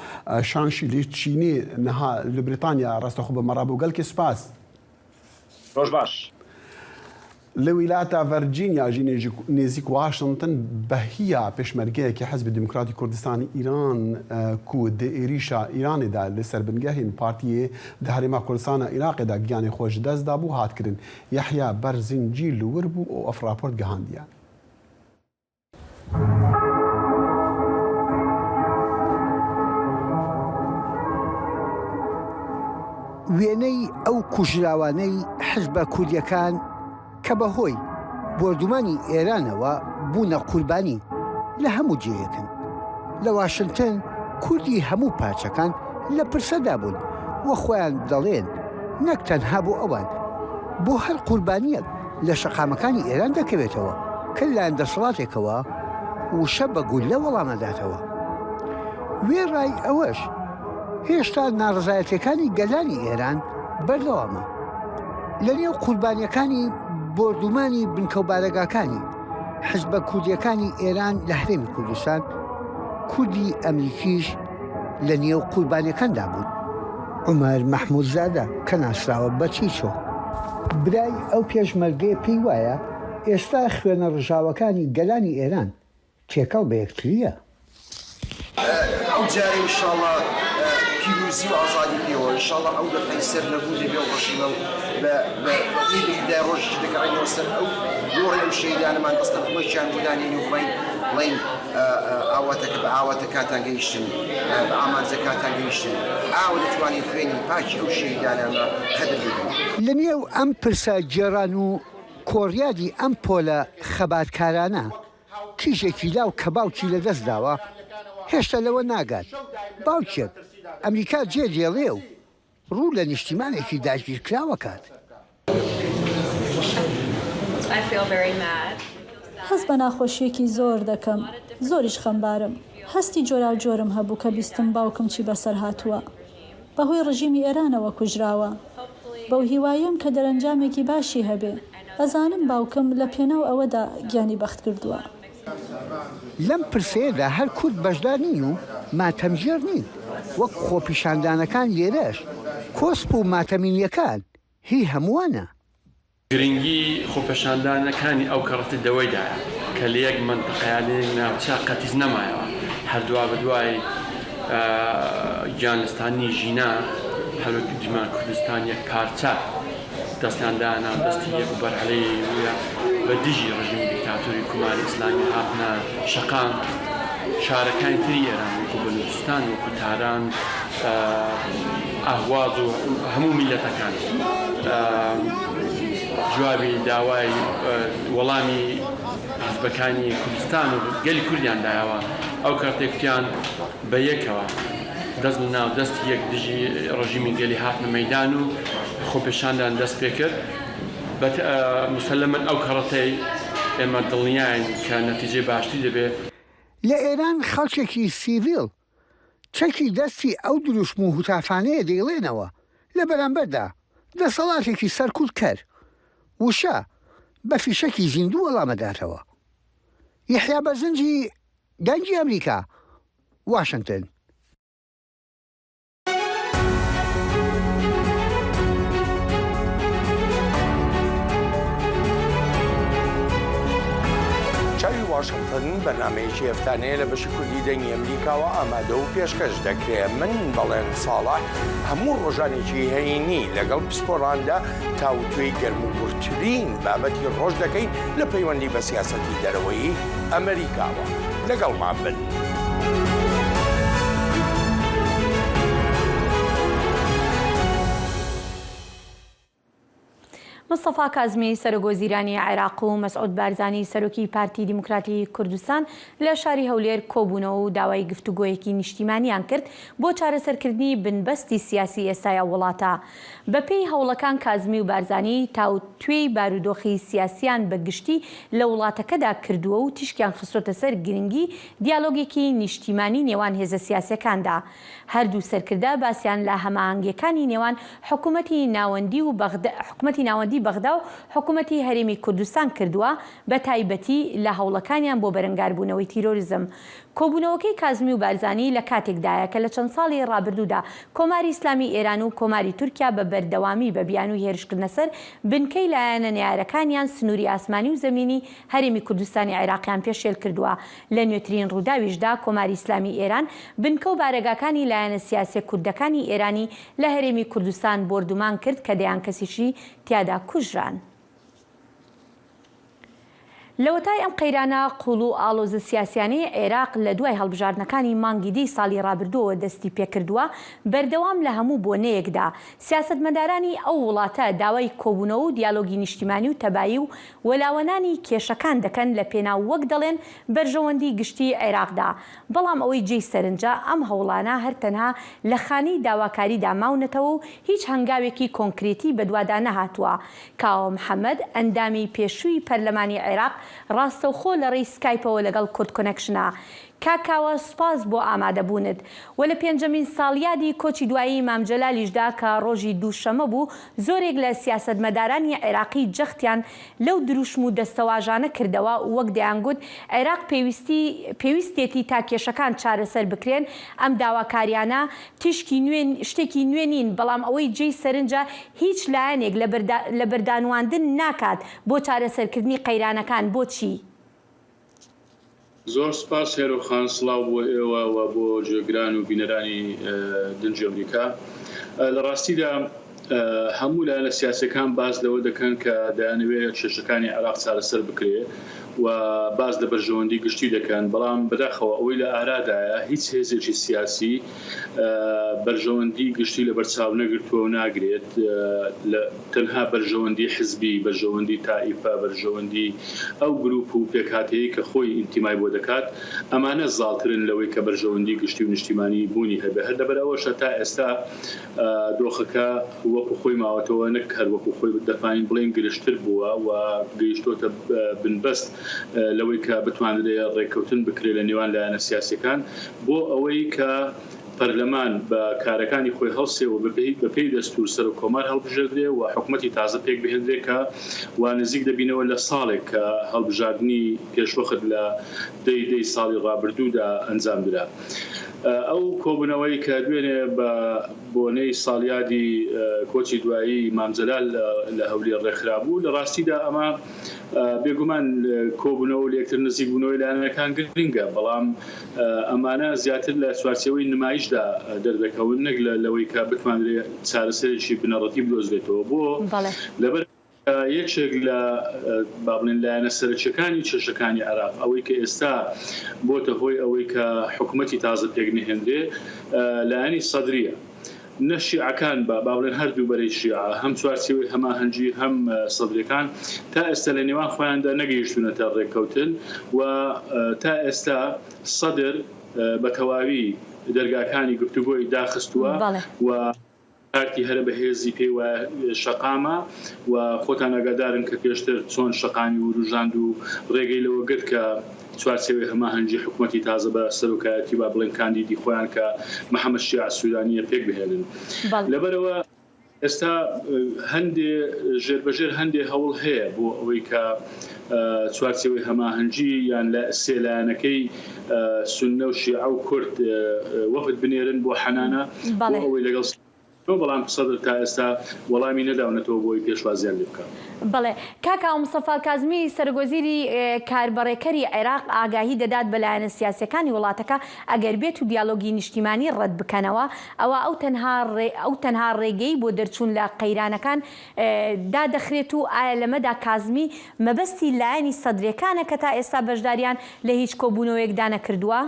Şanşî li Çînê niha li Brîtanya rasta xwe bi me re bû. Gelkê spas. Roj baş. Li wîlayeta Virginia jî nêzîk Washington behiya pêşmergeyekî Hizbê Demokratî Kurdistanî Îran ku di êrîşa Îranê de li ser bingehên partiyê di Herêma Kurdistana Iraqê de giyanê xwe ji dest dabû hat kirin. Yehya Berzincî li wir bû û ev raport gihandiye. وێنەی ئەو کوژراوانەی حزبە کوردیەکان کە بەهۆی بۆردومانی ئێرانەوە بوونە قوربانی لە هەموو جێیەکن. لە واشنتن کوردی هەموو پارچەکان لە پرسەدا بوون و خۆیان دەڵێن نەک تەنها بۆ ئەوان بۆ هەر قوربانیەک لە شەقامەکانی ئێران دەکەوێتەوە کە لەلایەن دەسەڵاتێکەوە وشە بە گوللە وەڵامەداتەوە. وێڕای ئەوەش هێشتا ناڕەزایەتیەکانی گەلانی ئێران بەردەوامە. لە نێو قوربانیەکانی بۆردومانی بنکەوبارەگاکانی حزبە کوردیەکانی ئێران لە هەرێمی کوردستان، کوردی ئەمریکیش لە نێو قوربانیەکاندا بوون. عومەر مەحموودزادە کە ناسراوە بە چیچۆ، برای ئەو پێشمەرگەیە پێی وایە ئێستا خوێنە ڕژاوەکانی گەلانی ئێران تێکەڵ بە یەکترییە. ئەو جارەی ئینشاڵا پیروزی و ئازادی پێوە ئینشاڵا ئەو دەفعەی سەرنەگوون دەبێ و ڕژیمە و بە بە ئومێدی خودای ڕۆژێکی دەگەڕێینەوە سەر ئەو گۆڕی ئەو شەهیدانەمان دەستە کوڵێکیان بۆ دانێین و بڵێین بڵێین. ئاواتەکە بە ئاواتەکانتان گەیشتن، بە ئامانجەکانتان گەیشتن، ئاوە دەتوانین خوێنی پاکی ئەو شەهیدانەمە قەدر بگرین. لە نێو ئەم پرسە گێڕان و کۆڕیادی ئەم پۆلە خەباتکارانە، کیژێکی لاو کە باوکی لە دەست داوە، هێشتا لەوە ناگات باوکێک ئەمریکا جێ دێڵێ و ڕوو لە نیشتیمانێکی داگیرکراو ئەکات. هەست بە ناخۆشییەکی زۆر دەکەم، زۆریش خەمبارم. هەستی جۆراوجۆرم هەبوو کە بیستم باوکم چی بەسەر هاتووە. بەهۆی ڕژیمی ئێرانەوە کوژراوە. بەو هیوایەم کە دەرەنجامێکی باشی هەبێ. ئەزانم باوکم لە پێناو ئەوەدا گیانی بەخت کردووە. لەم پرسەیەدا هەر کورد بەشدار نین و ماتەمگێڕ نین، وەک خۆپیشاندانەکان لێرەش کۆسپ و ماتەمینییەکان هی هەمووانە. گرنگی خۆپێشاندانەکانی ئەو کەڕەتە دەوەیدایە کە لە یەک مەنتەقە یا لە یەک ناوچە قەتیس نەمایەوە، هەر دوابەدوای گیانلەستانی ژینا هەروەک دیمان کوردستان یەک پارچە دەستیان دایە ناو دەستی یەک و بەرعەلەی بە دژی ڕژیمی دیکتاتۆری کوماری ئیسلامی هاتنە شەقام. شارەکانی تری ئێران وەکوو بەلوچستان، وەکوو تاران، ئەهواز و هەموو میللەتەکان جوابی داوای وەڵامی حزبەکانی کوردستان و گەلی کوردیان دایەوە. ئەو کاتێک کوتیان بە یەکەوە دەست لە ناو دەستی یەک دژی ڕژیمی گەلی هاتنە مەیدان و خۆپێشاندان دەست پێکرد. مسەلەمەن ئەو کەڕەتەی ئێمە دڵنیاین کە نەتیجەی باشتری دەبێ. لە ئێران خەڵکێکی سیڤیل چەکی دەستی ئەو دروشم و هوتافانەیە دەیڵێنەوە، لە بەرامبەردا دەسەڵاتێکی سەرکوتکەر وشە بە فیشەکی زیندوو وەڵامەداتەوە. یەحیا بەرزنجی، دەنگی ئەمریکا، واشنتن. چاوی واشنتن بەرنمەیەکی هەفتانەیە لە بەشی کوردی دەنگی ئەمریکاوە ئامادە و پێشکەش دەکرێ من بەڵێن ساڵح هەموو ڕۆژانێکی هەینی لەگەڵ پسپۆڕاندا تاوتوێی گەرم و گوڕترین بابەتی ڕۆژ دەکەین لە پەیوەندی بە سیاسەتی دەرەوەیی ئەمریکاوە. لەگەڵمان بن. مستەفا کازمی سەرۆکوەزیرانی عێراق و مەسعود بارزانی سەرۆکی پارتی دیموکراتی کوردستان لە شاری هەولێر کۆبوونەوە و داوای گفتوگۆیەکی نیشتیمانیان کرد بۆ چارەسەرکردنی بنبەستی سیاسی ئێستای ئەو وڵاتە. بەپێی هەوڵەکان کازمی و بارزانی تاوتوێی بارودۆخی سیاسیان بە گشتی لە وڵاتەکەدا کردووە و تیشکیان خستۆتە سەر گرنگی دیالۆگێکی نیشتیمانی نێوان هێزە سیاسیەکاندا. هەردوو سەرکردە باسیان لە هەماهەنگیەکانی نێوان حکومەتی ناوەندی و حکومەتی ناوەندی بەغدا و حکومەتی هەرێمی کوردستان کردووە بە تایبەتی لە هەوڵەکانیان بۆ بەرەنگاربوونەوەی تیرۆرزم. کۆبوونەوەکەی کازمی و بارزانی لە کاتێکدایە کە لە چەند ساڵی ڕابردوودا کۆماری ئیسلامی ئێران و کۆماری تورکیا بە بەردەوامی بە بیانووی هێرشکردنە سەر بنکەی لایەنە نەیارەکانیان سنووری ئاسمانی و زەمینی هەرێمی کوردستانی عێراقیان پێشێل کردووە. لە نوێترین ڕووداویشدا کۆماری ئیسلامی ئێران بنکە و بارەگاکانی لایەنە سیاسیە کوردەکانی ئێرانی لە هەرێمی کوردستان بۆردومان کرد کە دەیان کەسیشی تیادا کوژران. لەوەتای ئەم قەیرانە قووڵ و ئاڵۆزە سیاسیانەی عێراق لە دوای هەڵبژاردنەکانی مانگی دەی ساڵی ڕابردووەوە دەستی پێکردووە، بەردەوام لە هەموو بۆنەیەکدا سیاسەتمەدارانی ئەو وڵاتە داوای کۆبوونەوە و دیالۆگی نیشتیمانی و تەبایی و وەلاوەنانی کێشەکان دەکەن لە پێناو وەک دەڵێن بەرژەوەندی گشتیی عێراقدا. بەڵام ئەوەی جێی سەرنجە ئەم هەوڵانە هەر تەنها لە خانەی داواکاریدا ماونەتەوە و هیچ هەنگاوێکی کۆنکرێتی بەدوادا نەهاتووە. کاوە محەمەد، ئەندامی پێشووی پەرلەمانی عێراق ڕاستەوخۆ لە ڕێی سکایپەوە لەگەڵ کوردکۆنێکشنە. کاک کاوە سوپاس بۆ ئامادەبوونت. وە لە پێنجەمین ساڵیادی کۆچی دوایی مام جەلالیشدا کە ڕۆژی دووشەمە بوو زۆرێک لە سیاسەتمەدارانی عێراقی جەختیان لەو دروشم و دەستەواژانە کردەوە وەک دەیانگوت عێراق پێویستی پێویستێتی تا کێشەکان چارەسەر بکرێن ئەم داواکاریانە تیشکی نوێ شتێکی نوێ نین بەڵام ئەوەی جێی سەرنجە هیچ لایەنێک لە بەردانواندن ناکات بۆ چارەسەرکردنی قەیرانەکان بۆچی؟ زۆر سوپاس هێرۆ خان، سڵاو بۆ ئێوە و بۆ گوێگران و بینەرانی دەنگی ئەمریکا. لە ڕاستیدا هەموو لایەنە سیاسیەکان باس لەوە دەکەن کە دەیانەوێت کێشەکانی عێراق چارەسەر بکرێ. و باس لە بەرژەوەندی گشتی دەکەن، بەڵام بەداخەوە ئەوەی لە ئارادایە هیچ هێزێکی سیاسی بەرژەوەندی گشتی لەبەرچاو نەگرتووە و ناگرێت، تەنها بەرژەوەندی حزبی، بەرژەوەندی تائیفە، بەرژەوەندی ئەو گروپ و پێکهاتەیەی کە خۆی ئینتیمای بۆ دەکات، ئەمانە زاڵترن لەوەی کە بەرژەوەندی گشتی و نیشتیمانی بوونی هەبێ، هەر لەبەرئەوەشە تا ئێستا دۆخەکە وەکو خۆی ماوەتەوە، نەک هەر وەکو خۆی دەتوانین بڵێین گرژتر بووە و گەیشتۆتە بنبەست لەوەی کە بتوانرێ ڕێککەوتن بکرێ لە نێوان لایەنە سیاسیەکان بۆ ئەوەی کە پەرلەمان بە کارەکانی خۆی هەڵسێ و بە پێی دەستوور سەرۆک کۆمار هەڵبژێردرێ و حکومەتی تازە پێک بهێندرێ کە وا نزیک دەبینەوە لە ساڵێک کە هەڵبژاردنی پێشوەخت لە دەی دەی ساڵی ڕابردوودا ئەنجام درا. ئەو کۆبوونەوەی کە دوێنێ بە بۆنەی ساڵیادی کۆچی دوایی مام جەلال لە هەولێر ڕێکخرابوو، لە ڕاستیدا ئەمە بێگومان کۆبوونەوە و لەیەکتر نزیکبوونەوەی لایەنەکان گرنگە، بەڵام ئەمانە زیاتر لە چوارچێوەی نمایشدا دەردەکەون نەک لەوەی کە بتوانرێت چارەسەرێکی بنەڕەتی بدۆزرێتەوە بۆ لەبەر یەکێک لە با بڵێن لایەنە سەرەکیەکانی کێشەکانی عێراق ئەوەی کە ئێستا بۆتە هۆی ئەوەی کە حکومەتی تازە پێک نەهێنرێ لایەنی سەدریە نە شیعەکان با با بڵێن هەردوو بەرەی شیعە هەم چوارچێوەی هەماهەنگی هەم سەدرەکان تا ئێستا لە نێوان خۆیاندا نەگەیشتونەتە ڕێککەوتن و تا ئێستا سەدر بە تەواوی دەرگاکانی گفتوگۆی داخستووە و پارتی هەرە بەهێزی پێی وایە شەقامە و خۆتان ئاگادارن کە پێشتر چۆن شەقامی وروژاند و ڕێگەی لەوە گرت کە چوارچێوەی هەماهەنگی حکومەتی تازە بە سەرۆکایەتی با بڵێن کاندیدی خۆیان کە محەمەد شیاع سودانیە پێک بهێنن. لەبەرئەوە ئێستا هەندێ ژێربەژێر هەندێ هەوڵ هەیە بۆ ئەوەی کە چوارچێوەی هەماهەنگی یان سێ لایەنەکەی سوننە و شیعە و کورد وەفد بنێرن بۆ حەنانە بۆ ئەوەی لەگەڵ بەڵام سەدر تا ئێستا وەڵامی نەداونەتەوە بۆ ئەوەی پێشوازیان لێ بکا. بەڵێ. کاک کاوە مستەفا کازمی سەرۆکوەزیری کاربەڕێکەری عێراق ئاگاهی دەدات بە لایەنە سیاسیەکانی وڵاتەکە ئەگەر بێت و دیالۆگی نیشتیمانی ڕەت بکەنەوە ئەوا ئەو تەنها ئەو تەنها ڕێگەی بۆ دەرچوون لە قەیرانەکان دادەخرێت و ئایا لەمەدا کازمی مەبەستی لایەنی سەدرێکانە کە تا ئێستا بەشداریان لە هیچ کۆبوونەوەیەکدا نەکردووە؟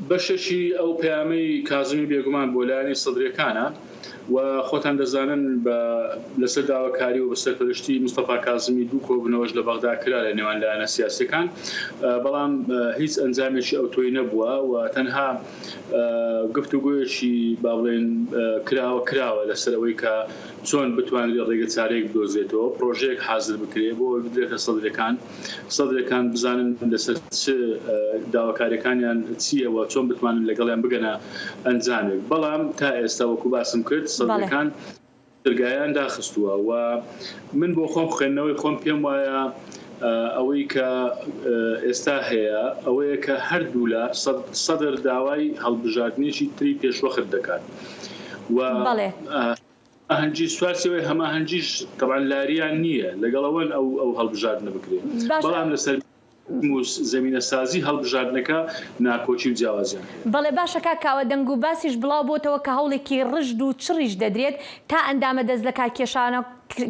بەشێکی ئەو پەیامەی کازمی بێگومان بۆ لایەنی سەدرێکانە و خۆتان دەزانن بە لەسەر داواکاری و بە سەرپەرشتی مستەفا کازمی دوو کۆبوونەوەش لە بەغدا کرا لە نێوان لایەنە سیاسیەکان بەڵام هیچ ئەنجامێکی ئەوتۆی نەبووە و تەنها گفتوگۆیەکی با بڵێین کراوە کراوە لەسەر ئەوەی کە چۆن بتوانرێت ڕێگە چارەیەک بدۆزرێتەوە، پڕۆژەیەک حازر بکرێت بۆ ئەوەی بدرێتە سەدرەکان، سەدرەکان بزانن لەسەر چ داواکاریەکانیان چییە و چۆن بتوانن لەگەڵیان بگەنە ئەنجامێک، بەڵام تا ئێستا وەکو باسم کرد سەدرەکان دەرگایان داخستووە و من بۆ خۆم خوێندنەوەی خۆم پێم وایە ئەوەی کە ئێستا هەیە ئەوەیە کە هەردوولا سەدر داوای هەڵبژاردنێکی تری پێشوەخت دەکات و هەماهەنگی سوارچێوەی هەماهەنگیش تەبعەن لاریان نییە لەگەڵ ئەوەن ئەو ئەو هەڵبژاردنە بکرێت بەڵام لەسەر زەمینەسازی هەڵبژاردنەکە ناکۆکی و جیاوازیان هەیە. بەڵێ باشە کاک کاوە دەنگ و باسیش بڵاو بۆتەوە کە هەوڵێکی ڕژد و چڕیش دەدرێت تا ئەندامە دەست لەکار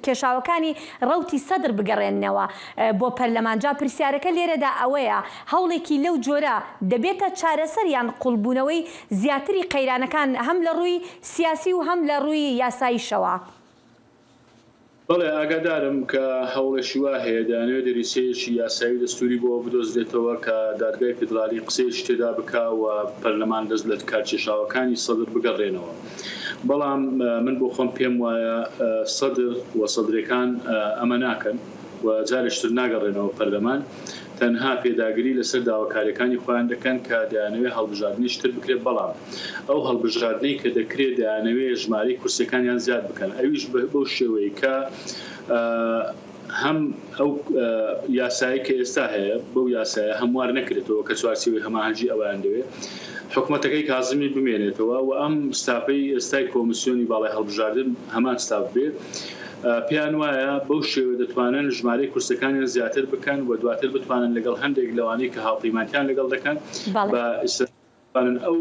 کێشاوەکانی ڕەوتی سەدر بگەڕێننەوە بۆ پەرلەمان جا پرسیارەکە لێرەدا ئەوەیە هەوڵێکی لەو جۆرە دەبێتە چارەسەر یان قوڵبوونەوەی زیاتری قەیرانەکان هەم لە ڕووی سیاسی و هەم لە ڕووی یاساییشەوە؟ بەڵێ ئاگادارم کە هەوڵێکی وا هەیە، دەیانەوێت دەریچەیەکی یاسایی و دەستووری بۆ بدۆزرێتەوە کە دادگای فیدرالی قسەیەکی تێدا بکا و پەرلەمان دەست لە کارکێشاوەکانی سەدر بگەڕێنەوە. بەڵام من بۆ خۆم پێم وایە سەدر و سەدرەکان ئەمە ناکەن و جارێکی تر ناگەڕێنەوە پەرلەمان. تەنها پێداگری لەسەر داواکاریەکانی خۆیان دەکەن کە دەیانەوێت هەڵبژاردنێکی تر بکرێت، بەڵام ئەو هەڵبژاردنەی کە دەکرێت دەیانەوێت ژمارەی کورسیەکانیان زیاد بکەن ئەویش بەو شێوەیە کە هەم ئەو یاسایەی کە ئێستا هەیە بەو یاسایە هەموار نەکرێتەوە کە چوارچێوەی هەماهەنگی ئەویان دەوێت حکومەتەکەی کازمی بمێنێتەوە و ئەم ستافەی ئێستای کۆمیسیۆنی باڵای هەڵبژاردن هەمان ستاف بێت. پێیان وایە بەو شێوەیە دەتوانن ژمارەی کورسەکانیان زیاتر بکەن و دواتر بتوانن لەگەڵ هەندێک لەوانەی کە هاوپەیمانتیان لەگەڵ دەکەن بە. بتوانن ئەو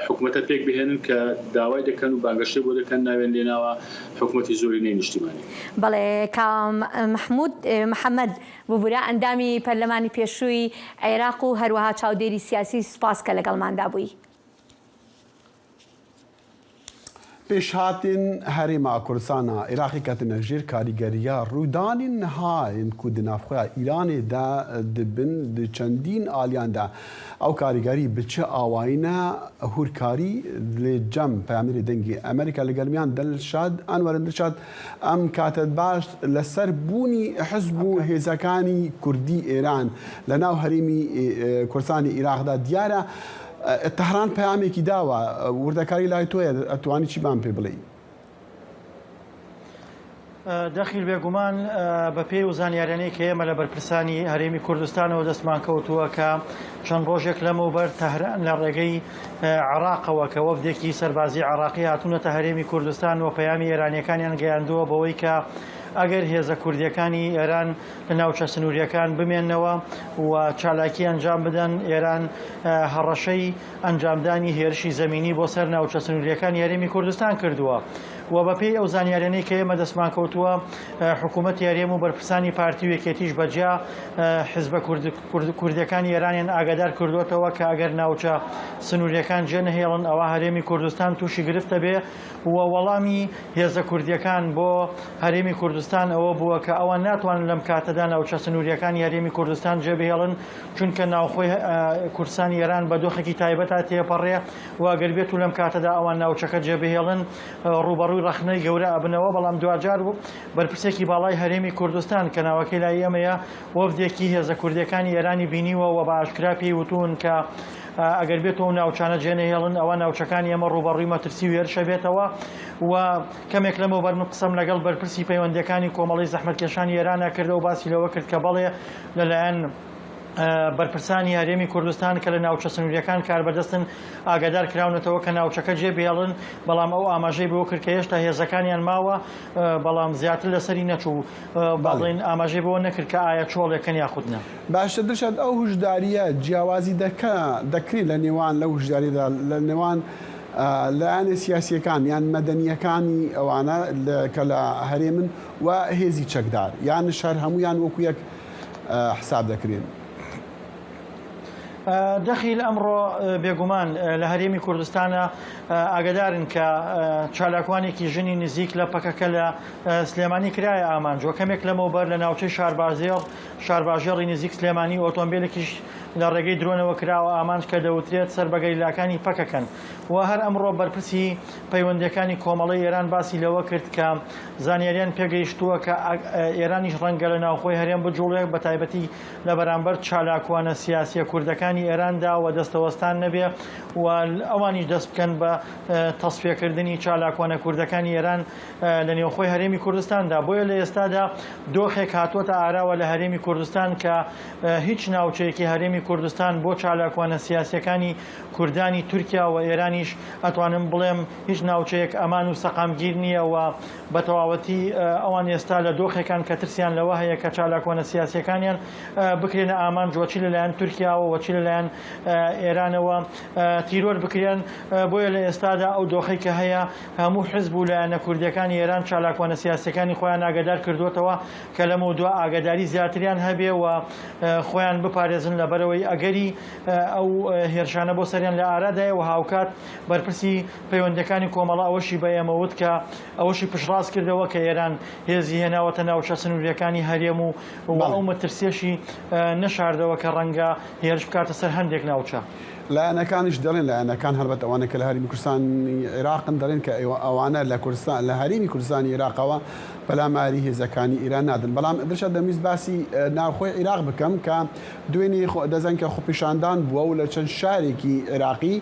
حکومەتە پێک بهێنن کە داوای دەکەن و بانگەشەی بۆ دەکەن ناویان لێناوە حکومەتی زۆرینەی نیشتیمانی. بەڵێ کاوە محمود محەمەد ببورە ئەندامی پەرلەمانی پێشووی عێراق و هەروەها چاودێری سیاسی سوپاس کە لەگەڵماندا بووی. پێشهاتên Herêma Kurdistana Iraqê ketine jêr karîgeriya rûdanên niha yên ku di navxweya Îranê de dibin di çendîn aliyan de. Ew karîgerî bi çi awayî ne? Hûrkarî li cem peyamêrê Dengê Amerîka li Germiyan Dilşad Enwer in. Dilşad em katet baş li ser bûnî hizb û hêzekanî Kurdî Êran li nav Herêmî Kurdistanê Iraq de diyar e. Tehran پەیامێکی داوە، وردەکاری لای تۆیە ئەتوانی چیمان پێ بڵێی؟ دەخیل بێگومان بە پێی و زانیاریانەی کە ئێمە لە بەرپرسانی هەرێمی کوردستانەوە دەستمان کەوتووە کە چەند ڕۆژێک لەمەوبەر تەهران لە ڕێگەی عێراقەوە کە وەفدێکی سەربازی عێراقی هاتوونەتە هەرێمی کوردستان و پەیامی ئێرانیەکانیان گەیاندووە بەوەی کە ئەگەر هێزە کوردیەکانی ئێران لە ناوچە سنوورییەکان بمێننەوە و چالاکی ئەنجام بدەن، ئێران هەڕەشەی ئەنجامدانی هێرشی زەمینی بۆ سەر ناوچە سنوورییەکانی هەرێمی کوردستان کردووە و بەپێی ئەو زانیاریانەی کە ئێمە دەستمان کەوتووە حکوومەتی هەرێم و بەرپرسانی پارتی و یەکێتیش بەجیا حزبە کوردیەکانی ئێرانیان ئاگادار کردووەتەوە کە ئەگەر ناوچە سنوورییەکان جێنەهێڵن ئەوا هەرێمی کوردستان تووشی گرفت دەبێ و وەڵامی هێزە کوردییەکان بۆ هەرێمی کوردستان ئەوە بووە کە ئەوان ناتوانن لەم کاتەدا ناوچە سنوورییەکانی هەرێمی کوردستان جێبهێڵن، چونکە ناوخۆی کوردستانی ئێران بە دۆخێکی تایبەتا تێپەڕێ و ئەگەر بێت و لەم کاتەدا ئەوان ناوچەکە جێبهێڵن ڕووبەڕووی ڕەخنەی گەورە ئەبنەوە. بەڵام دواجار بەرپرسێکی باڵای هەرێمی کوردستان کە ناوەکەی لای ئێمەیە وەفدێکی هێزە کوردییەکانی ئێرانی بینیوە و بە ئاشکرا پێی وتوون کە ئەگەر بێت ئەو ناوچانە جێنەهێڵن ئەوا ناوچەکانی ئێمە ڕووبەڕووی مەترسی و هێرشە بێتەوە و کەمێک لەمەوبەر من قسەم لەگەڵ بەرپرسی پەیوەندییەکانی کۆمەڵەی زەحمەتکێشانی ئێرانە کردەوە باسی لەوە کرد کە بەڵێ لەلایەن بەرپرسانی هەرێمی کوردستان کە لە ناوچە سنووریەکان کاربەدەستن ئاگادار کراونەتەوە کە ناوچەکە جێ بهێڵن بەڵام ئەو ئاماژەی بەوە کرد کە هێشتا هێزەکانیان ماوە بەڵام زیاتر لەسەری نەچوو با بڵێین ئاماژەی بەوە نەکرد کە ئایا چۆڵێکن یاخود نا. باشە دلشاد ئەو هوشداریە جیاوازی دەکا دەکرێ لە نێوان لەو هوشداریەدا لە نێوان لایەنە سیاسیەکان یان مەدەنیەکانی ئەوانە کە لە هەرێمن و هێزی چەکدار یانش هەر هەموویان وەکو یەک حساب دەکرێن؟ دەخیل ئەمڕۆ بێگومان لە هەرێمی کوردستانە ئاگدارن کە چالاکوانێکی ژنی نزیک لە پەکەکە لە سلێمانی کرایە ئامانج و کەمێک لەمەوبەر لە ناوچەی شاربازێڕ شارباژێڕی نزیک سلێمانی ئۆتۆمبیلێکیش لە ڕێگەی درۆنەوە کراوە ئامانج کە دەوترێت سەر بە گەریلاکانی پەکەکەن و هەر ئەمڕۆ بەرپرسی پەیوەندییەکانی کۆمەڵەی ئێران باسی لەوە کرد کە زانیاریان پێگەیشتووە کە ئێرانیش ڕەنگە لە ناوخۆی هەرێم بجوڵێ بەتایبەتی لە بەرامبەر چالاکوانە سیاسیە کوردەکانی ئێراندا و دەستەوەستان نەبێ و ئەوانیش دەست بکەن بە تەسفیەکردنی چالاکوانە کوردەکانی ئێران لە نێوخۆی هەرێمی کوردستاندا. بۆیە لە ئێستادا دۆخێک هاتووەتە ئاراوە لە هەرێمی کوردستان کە هیچ ناوچەیەکی هەرێمی کوردستان بۆ چالاکوانە سیاسیەکانی کوردانی تورکیا و ئێرانیش ئەتوانم بڵێم هیچ ناوچەیەک ئەمان و سەقامگیر نییە و بە تەواوەتی ئەوان ئێستا لە دۆخێکان کە ترسیان لەوە هەیە کە چالاکوانە سیاسیەکانیان بکرێنە ئامانج و چی لەلایەن تورکیاوە و چی لەلایەن ئێرانەوە تیرۆر بکرێن. بۆیە لە ئێستادا ئەو دۆخەی کە هەیە هەموو حزب و لایەنە کوردیەکانی ئێران چالاکوانە سیاسیەکانی خۆیان ئاگادار کردووەتەوە کە لەمەودوا ئاگاداری زیاتریان هەبێ و خۆیان بپارێزن لەبەرئەوەی ئەگەری ئەو هێرشانە بۆ سەریان لە ئارادایە و هاوکات بەرپرسی پەیوەندیەکانی کۆمەڵە ئەوەشی بە ئێمە وت کە ئەوەشی پشتڕاست کردەوە کە ئێران هێزی هێناوەتە ناوچە سنووریەکانی هەرێم و ئەو مەترسیەشی نەشاردەوە کە ڕەنگە هێرش بکاتە سەر هەندێک ناوچە. لایەنەکانیش دەڵێن، لایەنەکان هەڵبەت ئەوانە کە لە هەرێمی کوردستانی عێراقن دەڵێن کە ئەوانە لە کوردستان لە هەرێمی کوردستانی عێراقەوە پەلاماری هێزەکانی ئیران نادەن. بەڵام دڵشاد دەمویست باسی ناوخۆی عیراق بکەم کە دوێنێ دەزانین کە خۆپیشاندان بووە و لە چەند شارێکی عێراقی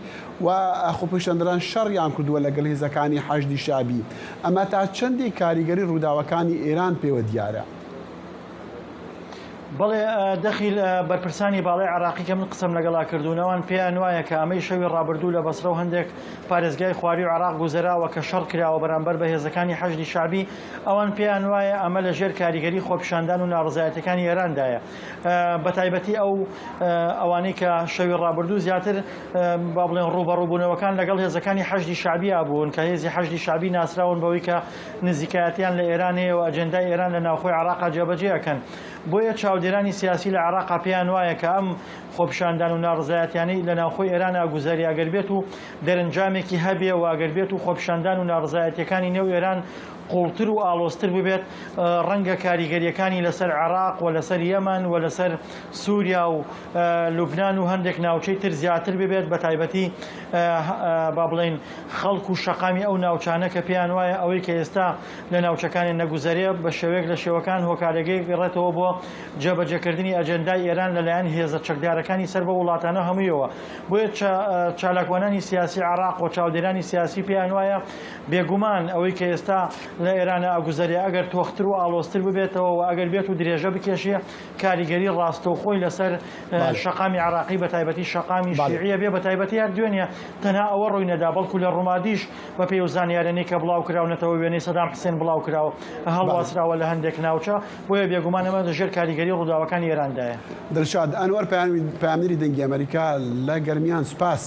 و خۆپیشاندەران شەڕیان کردووە لەگەڵ هێزەکانی حەشدی شەعبی. ئەمە تا چەندێک کاریگەری ڕووداوەکانی ئێران پێوە دیارە؟ بەڵێ دەخیل، بەرپرسانی باڵای عێراقی کە من قسەم لەگەڵا کردوون ئەوان پێیان وایە کە ئەمەی شەوی ڕابردوو لە بەسرە و هەندێک پارێزگای خوارووی عێراق گوزەراوە کە شەڕ کراوە بەرامبەر بە هێزەکانی حەشدی شەعبی ئەوان پێیان وایە ئەمە لە ژێر کاریگەری خۆپیشاندان و ناڕەزایەتیەکانی ئێراندایە بەتایبەتی ئەو ئەوانەی کە شەوی ڕابردوو زیاتر با بڵێن ڕووبەڕووبوونەوەکان لەگەڵ هێزەکانی حەشدی شەعبیا بوون کە هێزی حەشدی شەعبی ناسراون بەوەی کە نزیکایەتیان لە ئێران هەیە و ئەجێندای ئێران لە ناوخۆی عێراقا جێبەجێ ئەکەن. بۆیە چاودێرانی سیاسی لە عێراقا پێیان وایە کە ئەم خۆپیشاندان و ناڕەزایەتیانەی لە ناوخۆی ئێران ئاگوزەری ئەگەر بێت و دەرەنجامێکی هەبێ و ئەگەر بێت و خۆپیشاندان و ناڕەزایەتیەکانی نێو ئێران قوڵتر و ئاڵۆزتر ببێت ڕەنگە کاریگەریەکانی لەسەر عێراق و لەسەر یەمەن و لەسەر سووریا و لوبنان و هەندێک ناوچەی تر زیاتر ببێت بە تایبەتی با بڵێین خەڵک و شەقامی ئەو ناوچانە کە پێیان وایە ئەوەی کە ئێستا لە ناوچەکانی نەگوزەرێ بە شێوەیەک لە شێوەکان هۆکارەکەی گەڕێتەوە بۆ جێبەجێکردنی ئەجێندای ئێران لەلایەن هێزە چەکدارەکانی سەر بەو وڵاتانە هەموویەوە. بۆیە چالاکوانانی سیاسی عێراق و چاودێرانی سیاسی پێیان وایە بێگومان ئەوەی کە ئێستا لە ئێرانە ئەگوزەرێ ئەگەر تۆختر و ئاڵۆزتر ببێتەوە و ئەگەر بێت و درێژە بکێشێ کاریگەری ڕاستەوخۆی لەسەر شەقامی عێراقی بە تایبەتی شەقامی شیعیە بێ بە تایبەتی هەر دوێنێ تەنها ئەوە ڕووی نەدا بەڵکو لە ڕومادیش بە پێی ئەو زانیارانەی کە بڵاو کراونەتەوە وێنەی سەدام حسێن بڵاو کراوە هەڵواسراوە لە هەندێک ناوچە بۆیە بێگومان ئەمە لە ژێر کاریگەری ڕووداوەکانی ئێراندایە. دلشاد ئەنوەر پەیامنێری دەنگی ئەمەریکا لە گەرمیان سوپاس.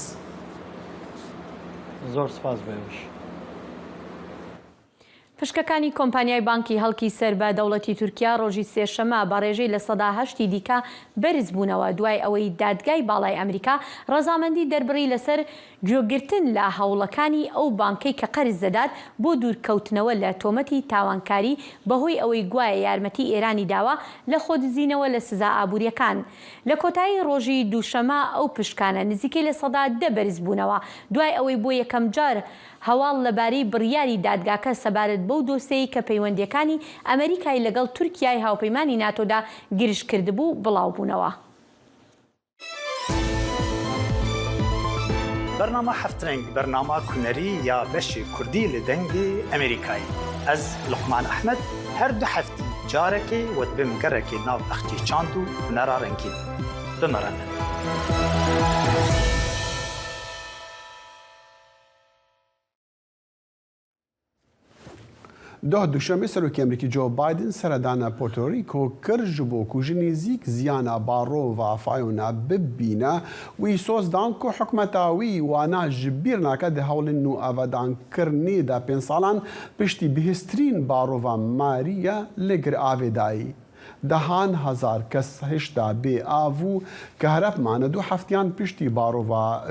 زۆر سوپاس بۆ ئێوەش. پشکەکانی کۆمپانیای بانکی هەڵکی سەر بە دەوڵەتی تورکیا ڕۆژی سێشەممە بە ڕێژەی 8% ی دیکە بەرزبوونەوە دوای ئەوەی دادگای باڵای ئەمریکا ڕەزامەندی دەربڕی لەسەر گوێگرتن لە هەوڵەکانی ئەو بانکەی کە قەرز دەدات بۆ دوورکەوتنەوە لە تۆمەتی تاوانکاری بەهۆی ئەوەی گوایە یارمەتی ئێرانی داوە لە خۆدزینەوە لە سزا ئابوورییەکان. لە کۆتایی ڕۆژی دووشەمە ئەو پشکانە نزیکەی 10% بەرزبوونەوە دوای ئەوەی بۆ یەکەمجار هەواڵ لەبارەی بڕیاری دادگاکە سەبارەت بەو دۆسێی کە پەیوەندییەکانی ئەمەریکای لەگەڵ تورکیای هاوپەیمانی ناتۆدا گرژ کردبوو، بڵاوبوونەوە. بەرنامە هەفترەنگ بەرنامە کونەری یا بەشی کوردی لە دەنگی ئەمریکایی ئەز لوقمان ئەحمەد هەر دو هەفتی جارەکێ وە دبم گەرەکێ ناو بەخچی چاند و هونەرا رەنگین بمەرەنە. Doh Duşemê Serokê Amerîkî Joe Biden seredana Porto Rico kir ji bo ku ji nêzîk ziyana barova Fiona bibîne. Wî soz dan ku hikûmeta wî wana ji bîr nake di hewlên nû avedankirinê de pênc salan piştî bihêztirîn barova Maria li giravê dayî. Dehan hezar kes hişta bê av û kehreb mane du heftiyan piştî barova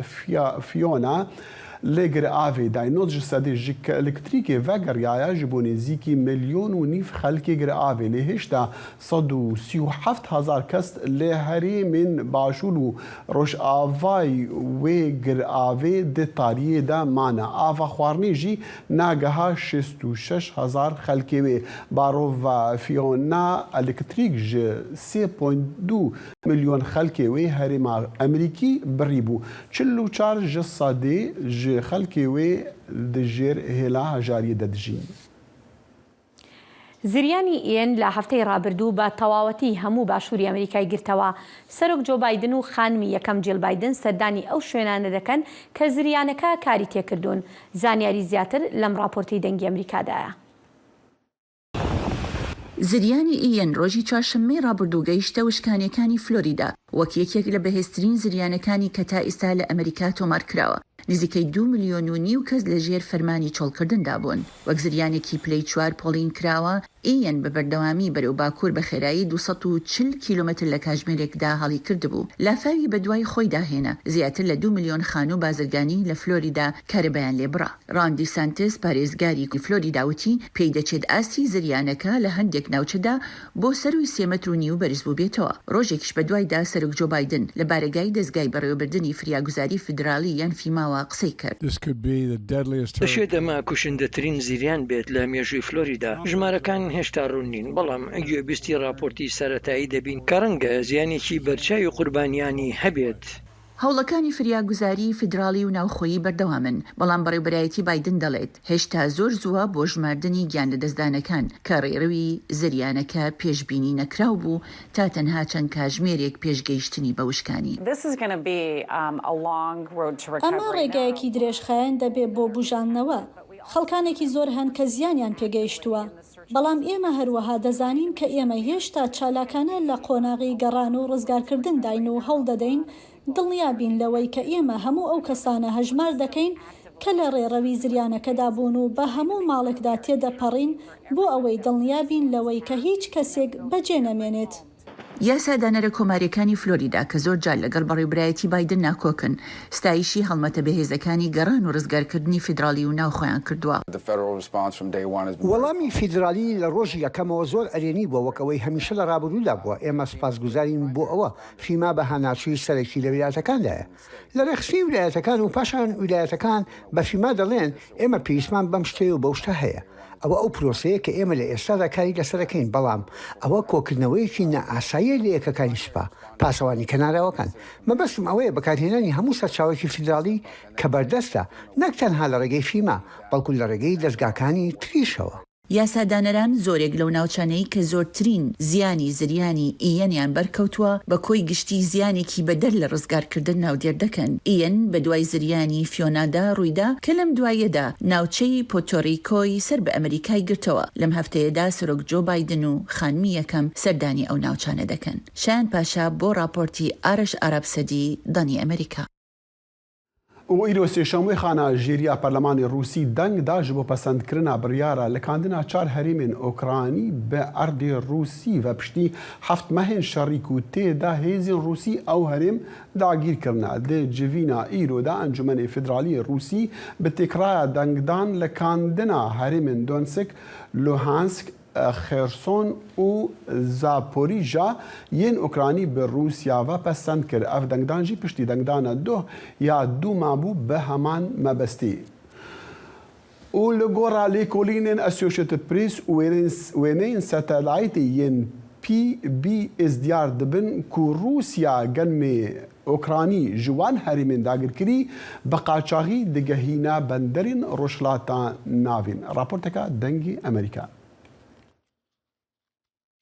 Fiona li giravê day 90 ji sedê ji elektrîkê vegeriyaye ji bo nêzîkî milyon û nîv xelkê giravê lê hişta 137 hezar kes li herêmên başûr û rojavay wê giravê di tariyê de mane. Ava xwarinê jî nagiha 66 hezar xelkê wê. Barova Fiona elektrîk ji 3.2 milyon xelkê wê herêma Amerîkî birîbû. 44 ji sedê ji xelkê wê di jêr hêla hejariyê de dijîn. زریانی ئیەن لە هەفتەی ڕابردوو بە تەواوەتی هەموو باشووری ئەمریکای گرتەوە. سەرۆک جۆ بایدن و خانمی یەکەم جیل بایدن سەردانی ئەو شوێنانە دەکەن کە زریانەکە کاری تێکردوون. زانیاری زیاتر لەم ڕاپۆرتی دەنگی ئەمریکادایە. زریانی ئیەن ڕۆژی چوارشەممەی ڕابردوو گەیشتە وشکانیەکانی فلۆریدا وەک یەکێک لە بەهێزترین زریانەکانی کە تا ئێستا لە ئەمریکا تۆمار کراوە. نزیکەی 2 ملیۆن و نیو کەس لە ژێر فەرمانی چۆڵکردندا بوون. وەک زریانێکی پلەی چوار پۆلین کراوە، ئیەن بە بەردەوامی بەرەو باکوور بە خێرایی 240 کیلۆمەتر لە کاژمێرێکدا هەڵی کردبوو. لافاوی بەدوای خۆیدا هێنا، زیاتر لە 2 ملیۆن خانوو بازرگانی لە فلۆریدا کارەبایان لێ بڕا. ڕان دیسانتس پارێزگاری فلۆریدا وتی پێی دەچێت ئاستی زریانەکە لە هەندێک ناوچەدا بۆ سەرووی سێ مەتر و نیو بەرز بووبێتەوە. ڕۆژێکیش بەدوایدا سەرۆک جۆ بایدن لە بارەگای دەزگای بەڕێوەبردنی فریاگوزاری فیدراڵی یان فیماوە قسەی کرد. دەشێت ئەمە کوشندەترین زریان بێت لە مێژووی فلۆریدا. ژمارەکان هێشتا ڕوون نین، بەڵام گوێبیستی ڕاپۆرتی سەرەتایی دەبین کە ڕەنگە زیانێکی بەرچاوی قوربانیانی هەبێت. هەوڵەکانی فریاگوزاریی فیدراڵی و ناوخۆیی بەردەوامن، بەڵام بەڕێوبەرایەتی بایدن دەڵێت، هێشتا زۆر زووە بۆ ژماردنی گیانلەدەستدانەکان، کە ڕێڕەوی زریانەکە پێشبینی نەکراو بوو تا تەنها چەند کاژمێرێک پێش گەیشتنی بە وشکانی. ئەمە ڕێگایەکی درێژخایەن دەبێ بۆ بوژاندنەوە. خەڵکانێکی زۆر هەن کە زیانیان پێگەیشتووە. بەڵام ئێمە هەروەها دەزانین کە ئێمە هێشتا چالاکانە لە قۆناغی گەڕان و ڕزگارکردنداین و هەوڵدەدەین دڵنیا بین لەوەی کە ئێمە هەموو ئەو کەسانە هەژمار دەکەین کە لە ڕێڕەوی زریانەکەدا بوون و بە هەموو ماڵێکدا تێدەپەڕین بۆ ئەوەی دڵنیا بین لەوەی کە هیچ کەسێک بەجێ نەمێنێت. یاسادانەرە کۆمارییەکانی فلۆریدا کە زۆرجار لەگەڵ بەڕێوبرایەتی بایدن ناکۆکن، ستایشی هەڵمەتە بەهێزەکانی گەڕان و ڕزگارکردنی فیدراڵی و ناوخۆیان کردووە. وەڵامی فیدراڵی لە ڕۆژی یەکەمەوە زۆر ئەرێنی بووە، وەک ئەوەی هەمیشە لە ڕابردوودا بووە، ئێمە سوپاسگوزارین بۆ ئەوە، فیما بە هاناچووی سەرەکی لە ویلایەتەکاندایە لە ڕێکخستنی ویلایەتەکان و پاشان ویلایەتەکان بە فیما دەڵێن ئێمە پێویستمان بەم شتەیە و بەو شتە هەیە. ئەوە ئەو پرۆسەیە کە ئێمە لە ئێستادا کاری لەسەر دەکەین، بەڵام ئەوە کۆکردنەوەیەکی نائاساییە لە یەکەکانی سوپا، پاسەوانی کەناراوەکان. مەبەستم ئەوەیە بەکارهێنانی هەموو سەرچاوەیەکی فیدراڵی کە بەردەستە، نەک تەنها لە ڕێگەی فیما، بەڵکو لە ڕێگەی دەزگاکانی تریشەوە. یاسادانەران زۆرێک لەو ناوچانەی کە زۆرترین زیانی زریانی ئیەنیان بەرکەوتووە بە کۆی گشتی زیانێکی بەدەر لە ڕزگارکردن ناودێر دەکەن. ئیەن بەدوای زریانی فیۆنادا ڕوویدا کە لەم دواییەدا ناوچەی پۆتۆریکۆی سەر بە ئەمریکای گرتەوە. لەم هەفتەیەدا سەرۆک جۆ بایدن و خانمی یەکەم سەردانی ئەو ناوچانە دەکەن. شایان پاشا بۆ ڕاپۆرتی ئارەش ئارابسەدی، دەنگی ئەمریکا. و ئیرۆ سێشەموێ خانە ژێریا پەرلەمانی ڕووسی دەنگ دا ژ بۆ پەسەندکرنا بڕیارە لکاندنا چار هەرێمێن ئۆکرانی بە ئەردێ ڕووسی ڤە پشتی هەفت مەهێن شەڕی کو تێدا هێزێن ڕووسی ئەو هەرێم داگیر کرنە. دێ جڤینا ئیرۆ دا ئەنجومەنێ فیدرالیێ ڕووسی بە تێکڕایا دەنگدان لکاندنا هەرێمێن دۆنسک، لوهانسک، خێرسۆن و زاپۆریژا yên Ûkranî bi Rûsya ve pesend kir. Ev dengdan jî piştî dengdana doh ya Dûma bû bi heman mebestî. Û li gora lêkolînên Associated Press û wêneyên satelaytê yên PBS diyar dibin ku Rûsya genmê Ûkranî ji wan herêmên dagirkirî bi qaçaxî digehîne benderên Rojhilata Navîn. Raporteka Dengê Amerîka.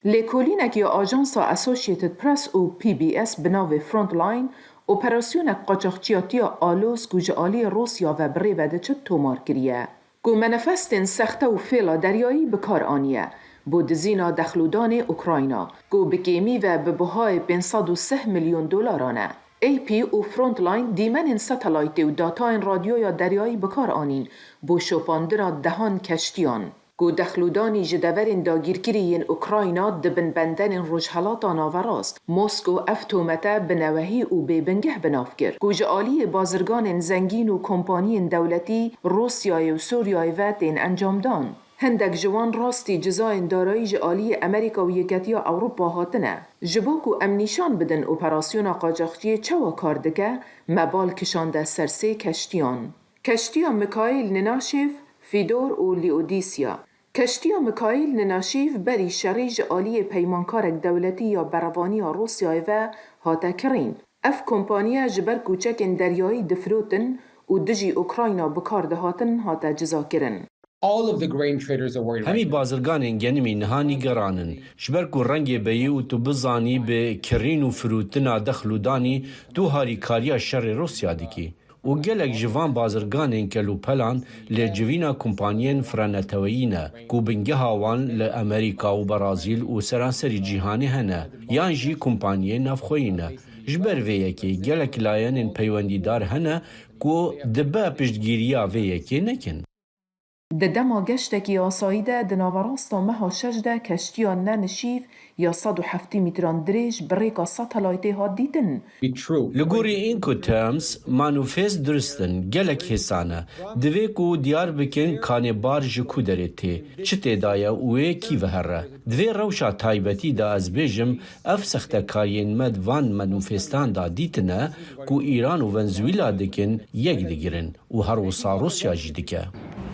Lêkolînek ya ajansa Associated Press û PBS bi navê Frontline operasyonek qaçaxçiyatiya aloz ku ji aliyê Rûsya ve birêve diçit tomar kiriye ku menefestên sexte û fêla deryayî bi kar aniye bo dizîna dexlûdanê Ukrayna ku bi kêmî ve bi buhayê 503 milyon dolaran e. AP û Frontline dîmenên satelaytê û datayên radyoya deryayî bi kar anîn bo şopandina dehan keştiyan ku dexlûdanî ji deverên dagîrkirî yên Ukrayna dibin benderên Rojhilata Naverast. Moskow ev tomete bi newehî û bêbingeh bi nav kir ku ji aliyê bazirganên zengîn û kompaniyên dewletî Rûsyayê û Sûriyayê ve tên encamdan. Hindek ji wan rastî cizayên darayî ji aliyê Amerîka û Yeketiya Ewropa hatine. Ji bo ku em nîşan bidin operasyona qaçaxçiyê çawa kar dike, me bal kişande ser sê keştiyan. Keştiya Mikaîl Ninaşêv, Fîdor û Lîodîsya. Keştiya Mikaîl Ninaşêv berî şerî ji aliyê peymankarek dewletî ya berevaniya Rûsyayê ve hate kirîn. Ev kompaniye ji ber ku çekên deryayî difirotin û dijî Ukrayna bi kar dihatin hate cizakirin. Hemî bazirganên genimî niha nîgeran in. Ji ber ku rengê beyî û tu bizanî bi kirîn û firotina dexl û danî tu harîkariya şerê Rûsya dikî. Û gelek ji van bazirganên kelûpelan li civîna kompaniyên fireneteweyî ne ku bingeha wan li Amerîka û Berazîl û seranserî cîhanê hene yan jî kompaniyên navxweyî ne. Ji ber vê yekê gelek layenên peywendîdar hene ku dibe piştgîriya vê yekê nekin. Di dema geştekî asayî de di naverasta meha şeş de keştiya nenişîv ya 170 mîtran dirêj bi rêka satelaytê hat dîtin. Li gorî Incoterms, manifest durist in, gelek hêsan e. Divê ku diyar bikin kanê bar ji ku derê tê, çi tê de ye û wê kî vehere. Di vê rewşa taybetî de ez bêjim ev sextekariyên me di van manifestan de dîtine ku Îran û Venezuela dikin yek digirin û her wisa Rûsya jî dike.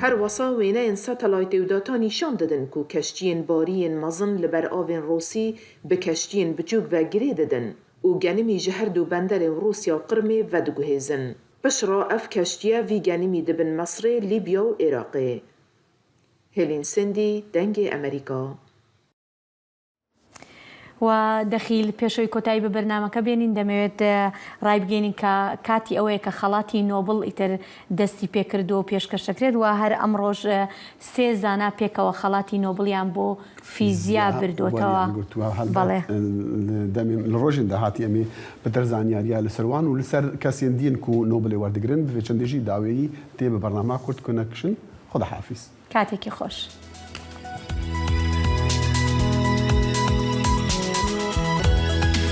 Her wisa wêneyên satelaytê û data nîşan didin ku keştiyên barî yên mezin li ber avên Rûsî bi keştiyên biçûk ve girê didin. û genimî ji her du benderên Rûsya û Qirmê vediguhêzin. Piştre ev keştiye vî genimî dibin Misrê, Lîbya û Êraqê. Hêlîn Sindî, Dengê Amerîka. و دەخیل پێشەوەی کۆتایی بە بەرنامەکە بێنین دەمەوێت ڕایبگەینین کە کاتی ئەوەیە کە خەڵاتی نۆبڵ ئیتر دەستی پێکردووە و پێشکەش دەکرێت و هەر ئەمڕۆش سێ زانا پێکەوە خەڵاتی نۆبڵیان بۆ فیزیا بردووەتەوە. بەڵێ. لە ڕۆژێن داهاتی ئەمێ پتر زانیارییا لەسەر وان و لەسەر کەسێن دین کو نۆبڵێ وەردگرن بڤێ چەندێ ژی داوێیی تێ بە بەرنامە کورد کونەکشن خوداحافیز. کاتێکی خۆش.